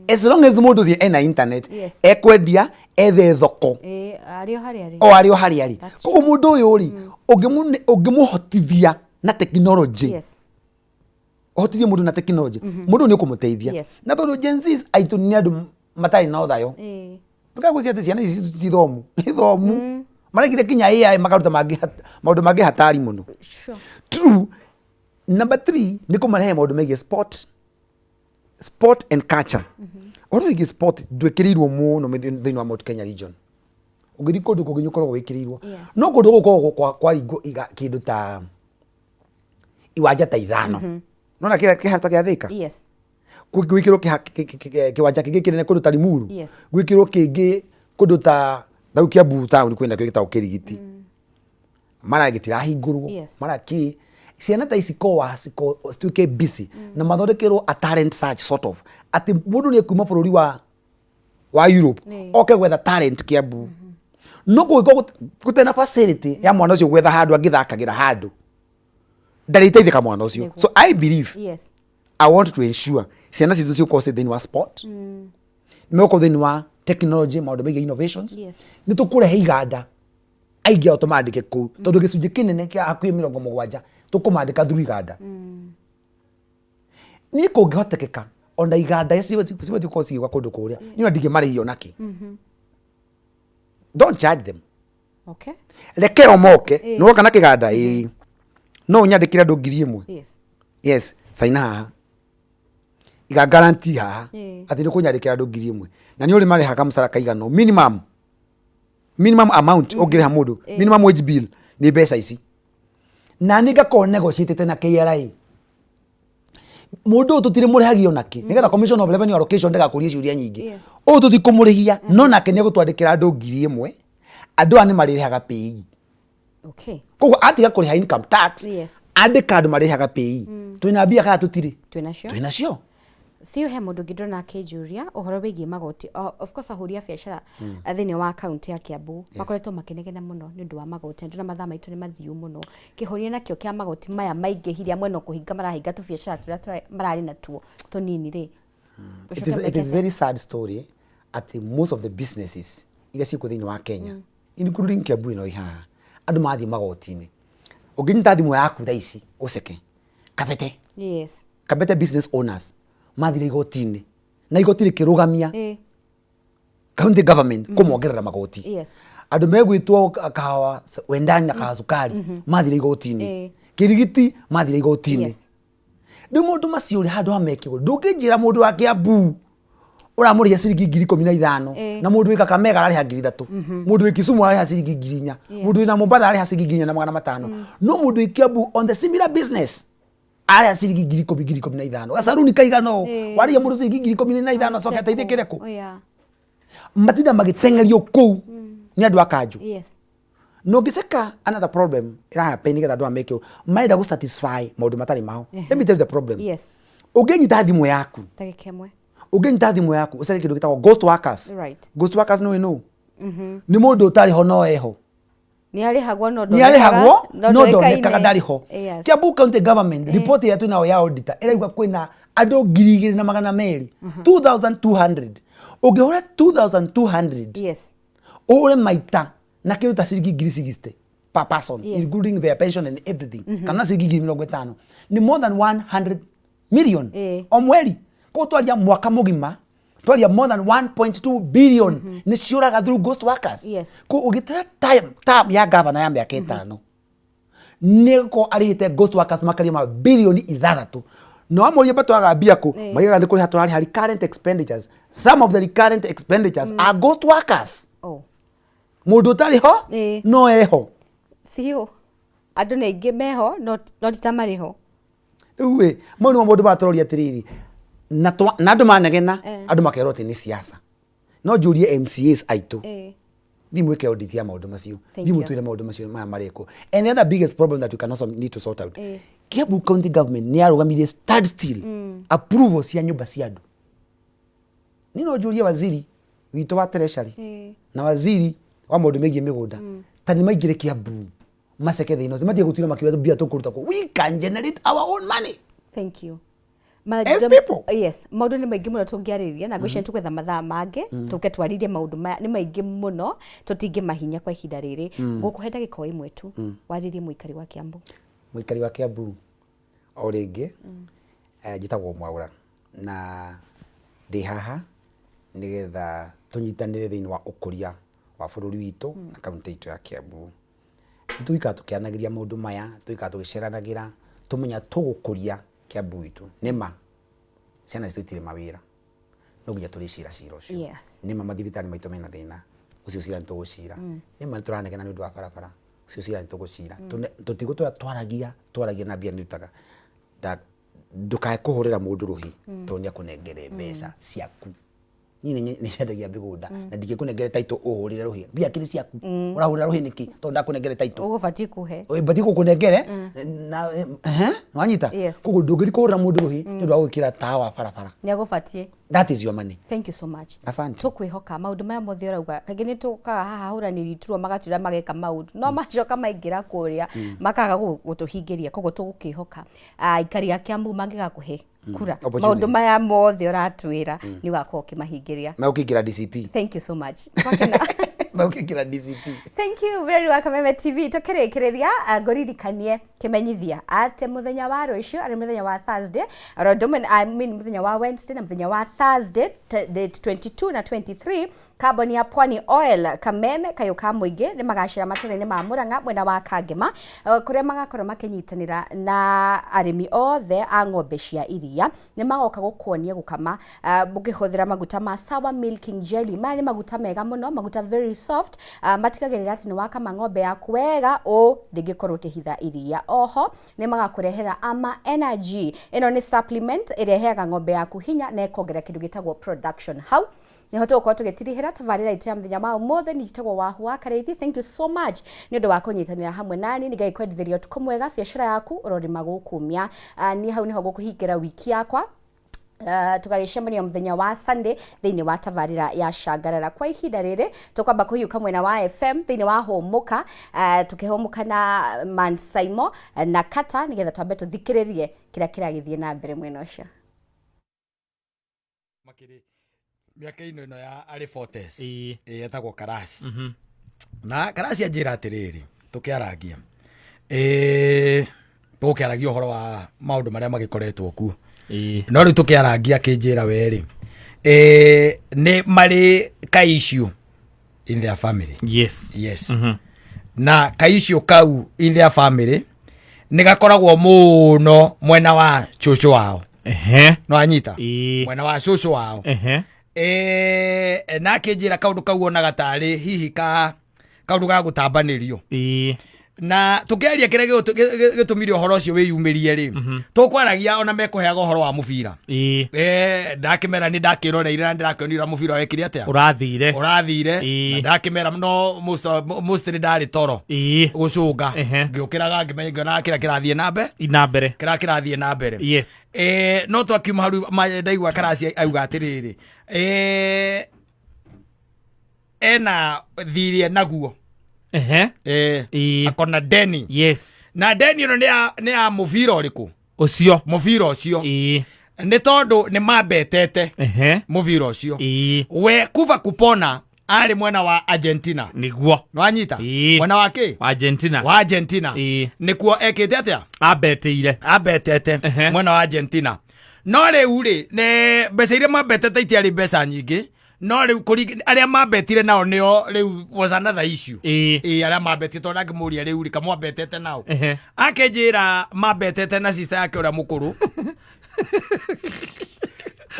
as long as mũndũ ũcio ena internet, ekwendia ethe thoko. Ĩĩ, arĩ o harĩa arĩ. O arĩ o harĩa arĩ. That's Koguo mũndũ ũyũ rĩ, ũngĩmũhotithia na technology, ũhotithie mũndũ na technology, mũndũ nĩ ũkũmũteithia. Na tondũ Gen Z aitũ nĩ andũ matarĩ na ũthayũ, ndũkagwĩciria atĩ ciana ici ti thomu, nĩ thomu, marekire kinya AI makaruta maũndũ mangĩ hatari mũno. True. Number 3 nĩ kũmarehe maũndũ megiĩ sport and culture. Ũhoro wĩgiĩ sport ndwĩkĩrĩirwo mũno thĩinĩ wa Mount Kenya region. Ũngĩthiĩ kũndũ kũngĩ nĩ ũkoragwo wĩkĩrĩirwo, no kũndũ gũkũ gũkoragwo kwaringwo kĩndũ ta iwanja ta ithano, nona kĩrĩa kĩhata gĩa Thika, gwĩkĩrwo kĩwanja kĩngĩ kĩnene kũndũ ta Limuru, gwĩkĩrwo kĩngĩ kũndũ ta rĩu Kiambu town kwĩna kĩo gĩtagwo Kĩrigiti, mara gĩtirahingũrwo, mara kĩ ciana ta ici kowa cituĩke busy na mathondekerwo a talent search sort of, atĩ mũndũ nĩ ekuma bũrũri wa Europe oke gwetha talent Kiambu, no kũngĩkorwo gũtarĩ na facility ya mwana ũcio gwetha handũ angĩthakagĩra handũ, ndarĩteithĩka mwana ũcio. So I believe I want to ensure ciana citũ ciũkorwo ciĩ thĩinĩ wa sport, nĩ thĩinĩ wa technology, maũndũ megiĩ innovations. Nĩ tũkũrehe iganda, aingĩ ao tũmandĩke kũu, tondũ gĩcunjĩ kĩnene kĩa hakuhĩ 70 tũkũmandĩka through iganda. Niĩ kũngĩhotekeka ona iganda cibatiĩ gũkorwo cigĩũka kũndũ kũrĩa, niĩ ona ndingĩmarĩhia onakĩ. Don't charge them. Reke o moke. Nĩ woka na kĩganda, ĩĩ, no ũnyandĩkĩre andũ 1000. Yes, caina haha, iga guarantee haha atĩ nĩ ũkũnyandĩkĩra andũ 1000 na nĩ ũrĩ marĩhaga mũcara kaigana ũũ, minimum amount ũngĩrĩha mũndũ, minimum wage bill nĩ mbeca ici, na nĩ ngakorwo negotiatĩte na KRA mũndũ ũyũ tũtirĩ mũrĩhagia onakĩ, nĩgetha Commission of Revenue Allocation ndagakũrie ciũria nyingĩ. Ũyũ tũtikũmũrĩhia, no nake nĩ egũtwandĩkĩra andũ 1000. Andũ aya nĩ marĩrĩhaga PAYE. Koguo atiga kũrĩha income tax, andĩka andũ marĩhaga PAYE. Twĩna mbia kana tũtirĩ? Twĩnacio. Twĩnacio. Siu he mũndũ ũngĩ ndona akĩnjũria ũhoro wĩgiĩ magoti. Of course ahũri a biacara thĩinĩ wa kaunti ya Kiambu makoretwo makĩnegena mũno nĩ ũndũ wa magoti. Ndona mathaa maitũ nĩ mathiu mũno. Kĩhonia nakĩo kĩa magoti maya maingĩhire amwe no kũhinga marahinga tũbiacara tũrĩa mararĩ natuo tũnini rĩ? It is very sad story atĩ most of the businesses iria ciĩkuo thĩinĩ wa Kenya, including Kiambu ĩno ĩ haha, andũ mathiĩ magoti-inĩ. Ũngĩnyita thimũ yaku thaa ici ũceke Kabete, Kabete business owners mathire igoti-inĩ na igoti rĩkĩrũgamia county government kũmongerera magoti. Andũ megwĩtwo kahawa wendani na kahawa cukari mathire igoti-inĩ. Kĩrigiti mathire igoti-inĩ. Rĩu maũndũ macio rĩ, handũ ha mekĩrwo, ndũngĩnjĩra mũndũ wa Kiambu ũramũrĩhia ciringi 15,000 na mũndũ wĩ Kakamega ararĩha 3000, mũndũ wĩ Kisumu ararĩha ciringi 4000, mũndũ wĩ na Mombatha ararĩha ciringi 4500, no mũndũ wĩ Kiambu on the similar business ararĩha ciringi 10,000, 15,000, gacaruni kaigana ũũ. Warĩhia mũndũ ciringi 15,000 acoke ateithĩkĩre kũ? Oh, yeah. Matinda magĩteng'erio kũu nĩ andũ a kanjũ. Na ũngĩceka another problem ĩrahappen, nĩgetha andũ aya meke ũũ, marenda gũ satisfy maũndũ matarĩ mao. Let me tell you the problem. Ũngĩnyita thimũ yaku, Ndagĩka ĩmwe. Ũngĩnyita thimũ yaku ũceke kĩndũ gĩtagwo ghost workers. Ghost workers nĩ nũ? Nĩ mũndũ ũtarĩ ho no eho. Nĩ arĩhagwo no Nĩ arĩhagwo no ndonekaga, ndarĩ ho. Kiambu County Government report ĩrĩa twĩnayo ya auditor ĩrauga kwĩna andũ 2,200, 2200. Ũngĩhũra 2200 ũhũre maita na kĩndũ ta ciringi 60,000 per person, including their pension and everything, kana ciringi 50,000, nĩ more than 100 million o mweri. Koguo twaria mwaka mũgima, twaria more than 1.2 billion nĩ ciũraga through ghost workers. Koguo ũgĩtara time term ya governor ya mĩaka 5, nĩ gũkorwo arĩhĩte ghost workers makĩria ma 6 billion. Na wamũria batwaraga mbia kũ, maigaga nĩ kũrĩha tũrarĩha recurrent expenditures. Some of the recurrent expenditures are ghost workers. Oh. Mũndũ ũtarĩ ho no eho. Ciũ andũ nĩ aingĩ meho, no ti ta marĩ ho. Rĩu ĩ, mau nĩmo maũndũ matũroria atĩrĩrĩ, na na andũ manegena, andũ makerwo atĩ nĩ siasa. No njũrie MCAs aitũ, thiĩ mwĩke audit ya maũndũ macio, Thank thiĩ you. mũtwĩre maũndũ macio maya marekwo. And the other biggest problem that we can also need to sort out, Kiambu County Government nĩ yarũgamirie stand still approval cia nyũmba cia andũ. Niĩ no njũrie waziri witũ wa treasury na waziri wa maũndũ megiĩ mĩgũnda, ta nĩ maingĩre Kiambu maceke thĩna ũcio, matige gũtura makiuga mbia tũkũruta kũ. We can generate our own money. Thank you. As people. Yes, maũndũ nĩ maingĩ mũno tũngĩarĩrĩria, na ngwĩciria tũgwetha mathaa mangĩ tũke twarĩrie maũndũ maya. Nĩ maingĩ mũno, tũtingĩmahinya kwa ihinda rĩrĩ. Ngũkũhe ndagĩka o ĩmwe tu warĩrie mũikari wa Kiambu. Mũikari wa Kiambu, o rĩngĩ, njĩtagwo Mwaũra na ndĩ haha nĩgetha tũnyitanĩre thĩinĩ wa ũkũria wa bũrũri witũ na kaunti itũ ya Kiambu. Tũikara tũkĩaranagĩria maũndũ maya, tũikara tũgĩceranagĩra, tũmenya tũgũkũria Kiambu witũ. Nĩma ciana citũ itirĩ mawĩra, no nginya tũrĩcira cira ũcio. Nĩma mathibitarĩ maitũ mena thĩna ũcio, cira nĩ tũgũcira. Nĩma nĩ tũranegena nĩ ũndũ wa barabara, ũcio cira nĩ tũgũcira. Tũtigũtũra twaragia twaragia na mbia nĩ rutaga. Ndũkae kũhũrĩra mũndũ rũhi tondũ nĩ akũnengere mbeca ciaku. Niĩ nĩ nyendagia mĩgũnda na ndingĩkũnengere title ũhũrĩre rũhĩ. Mbia kĩrĩ ciaku, ũrahũrĩra rũhĩ nĩkĩ tondũ ndakũnengere title? Ũgũbatiĩ kũhe. Batiĩ gũkũnengere na ehe, wanyita? Yes. Koguo ndũngĩthiĩ kũhũrĩra mũndũ rũhĩ nĩ ũndũ wa gwĩkĩra tawa wa barabara. Nĩ agũbatiĩ. That is your money. Thank you so much. Asante. Tũkwĩhoka maũndũ maya mothe ũrauga. Kaingĩ nĩ tũkaga haha ahũranĩri iturwa magatwĩra mageka maũndũ, no macoka maingĩra kũrĩa makaga gũtũhingĩria. Koguo tũgũkĩhoka aikari a Kiambu mangĩgakũhe kura, Opportunity. Maũndũ maya mothe ũratwĩra nĩ ũgakorwo ũkĩmahingĩria. Megũkĩingĩra DCP. Thank you so much. Twakena. Megũkĩingĩra DCP. Thank you very wa Kameme TV. Tukĩrĩkĩrĩria, ngũririkanie kĩmenyithia atĩ mũthenya wa rũciũ, arĩ mũthenya wa Thursday, oro ũndũ ũmwe, I mean mũthenya wa Wednesday na mũthenya wa Thursday, date 22 na 23, kambuni ya Pwani Oil, Kameme kayũ ka mũingĩ nĩ magacĩra matũra-inĩ ma Murang'a mwena wa Kangema, kũrĩa magakorwo makĩnyitanĩra na arĩmi othe a ng'ombe cia iria. Nĩ magoka gũkuonia gũkama mũkĩhũthĩra maguta ma Sawa Milking Jelly. Maya nĩ maguta mega mũno, maguta very soft, matigagĩrĩra atĩ nĩ wakama ng'ombe yaku wega ũ ndĩngĩkorwo ĩkĩhitha iria. Oho nĩ magakũrehera Ama Energy. Ĩno nĩ supplement ĩrĩa ĩheaga ng'ombe yaku hinya na ĩkongerera kĩndũ gĩtagwo production. Hau niho tũgũkorwo tũgĩtirihĩra tabarĩra itũ ya mũthenya wa ũmũthĩ. Nĩ njĩtagwo Wahu wa Karĩithi. Thank you so much nĩ ũndũ wa kũnyitanĩra hamwe nani. Nĩ Ngai kwendithĩria ũtukũ mwega. Biacara yaku ũrorĩma gũkumia. Niĩ hau nĩho ngũkũhingĩra wiki yakwa. Tũgagĩcemania mũthenya wa Sunday thĩinĩ wa tabarĩra ya Cangarara. Kwa ihinda rĩrĩ tũkwamba kũhiũka mwena wa FM thĩinĩ wa Hũmũka, tũkĩhũmũka na Man Saimo na Kata, nĩgetha twambe tũthikĩrĩrie kĩrĩa kĩragĩthiĩ na mbere mwena ũcio. Makĩrĩ mĩaka ĩno ya arĩ fortes. Ĩĩ, etagwo Karasi. Na Karasi anjĩra atĩrĩrĩ, tũkĩarangia, tũgũkĩaragia ũhoro wa maũndũ marĩa magĩkoretwo kuo, no rĩu tũkĩarangia akĩnjĩra werĩ nĩ marĩ ka issue in their family. Yes, na ka issue kau in their family nĩ gakoragwo mũno mwena wa cũcũ wao. No anyita? Mwena wa cũcũ wao. Na akĩnjĩra kaũndũ kau onaga tarĩ hihi ka kaũndũ ga gũtambanĩrio. Na tũkĩaria kĩrĩa gĩtũmire ũhoro ũcio wĩyumĩrie rĩ, tũkwaragia ona mekũheaga ũhoro wa mũbira. Ndakĩmera nĩ ndakĩroreire na ndĩrakĩonire mũbira wekire atĩa. Ũrathire. Ũrathire. Na ndakĩmera no mostly ndarĩ toro gũcũnga. Ngĩũkĩraga ngĩmenya ngĩonaga kĩrĩa kĩrathiĩ na mbere. Na mbere. Kĩrĩa kĩrathiĩ na mbere. No twakiuma hau ndaigua Karasi auga atĩrĩrĩ, ena thirĩ enaguo. Akona deni. Na deni ĩno nĩ ya mũbira ũrĩkũ? Ũcio. Mũbira ũcio. Nĩ tondũ nĩ mambetete mũbira ũcio. We kuba kupona arĩ mwena wa Argentina. Nĩguo. Nĩwanyita? Mwena wa kĩ? Wa Argentina. Wa Argentina. Nĩkuo ekĩte atĩa? Ambetĩire. Ambetete mwena wa Argentina. No rĩu rĩ, nĩ mbeca iria mambetete itiarĩ mbeca nyingĩ, no rĩu arĩa mambetire nao nĩo rĩu was another issue. Ĩĩ, arĩa mambetire, tondũ ndangĩmũria rĩu rĩ, kamwambetete nao. Akĩnjĩra mambetete na sister yake ũrĩa mũkũrũ.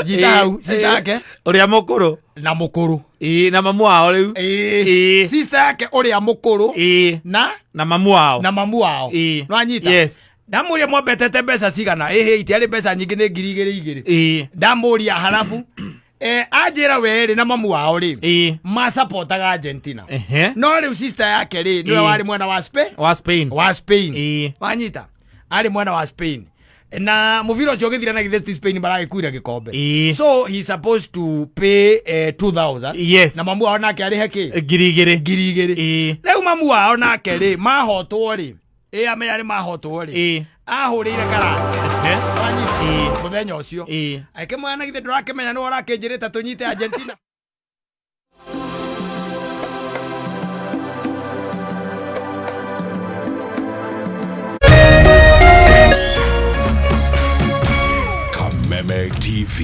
Nyita hau, sister yake. Ũrĩa mũkũrũ. Na mũkũrũ. Ĩĩ, na mamu wao rĩu. Ĩĩ. Sister yake ũrĩa mũkũrũ. Ĩĩ. Na na mamu wao. Na mamu wao. Ĩĩ. Nwanyita? Yes. Ndamũria mwambetete mbeca cigana? Ĩhĩ, itiarĩ mbeca nyingĩ, nĩ 2,000 2,000. Ĩĩ. Ndamũria harabu anjĩra werĩ na mamu wao rĩ Ĩĩ. masapotaga Argentina. Ehe. No rĩu sister yake rĩ nĩwe Ĩĩ. warĩ mwena wa Spain. Wa Spain. Wa Spain. Ĩĩ. Wanyita, arĩ mwena wa Spain na mũbira ũcio ũgĩthira na githĩ ti Spain maragĩkuire gĩkombe. Ĩĩ. So he supposed to pay 2000. Yes. Na mamu wao nake arĩhe kĩ? 2,000. 2,000. Ĩĩ. Rĩu mamu wao nake rĩ mahotwo rĩ ĩ amenya rĩ mahotwo rĩ Ĩĩ. ahũrĩire karata. Ehe. Wanyita? Ĩĩ. Mũthenya ũcio Ĩĩ. akĩmwĩra na githĩ ndũrakĩmenya nĩwe ũrakĩnjĩrĩte tũnyite Argentina. Kameme TV,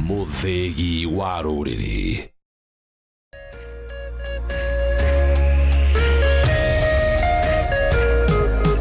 mũthĩgi wa rũrĩrĩ.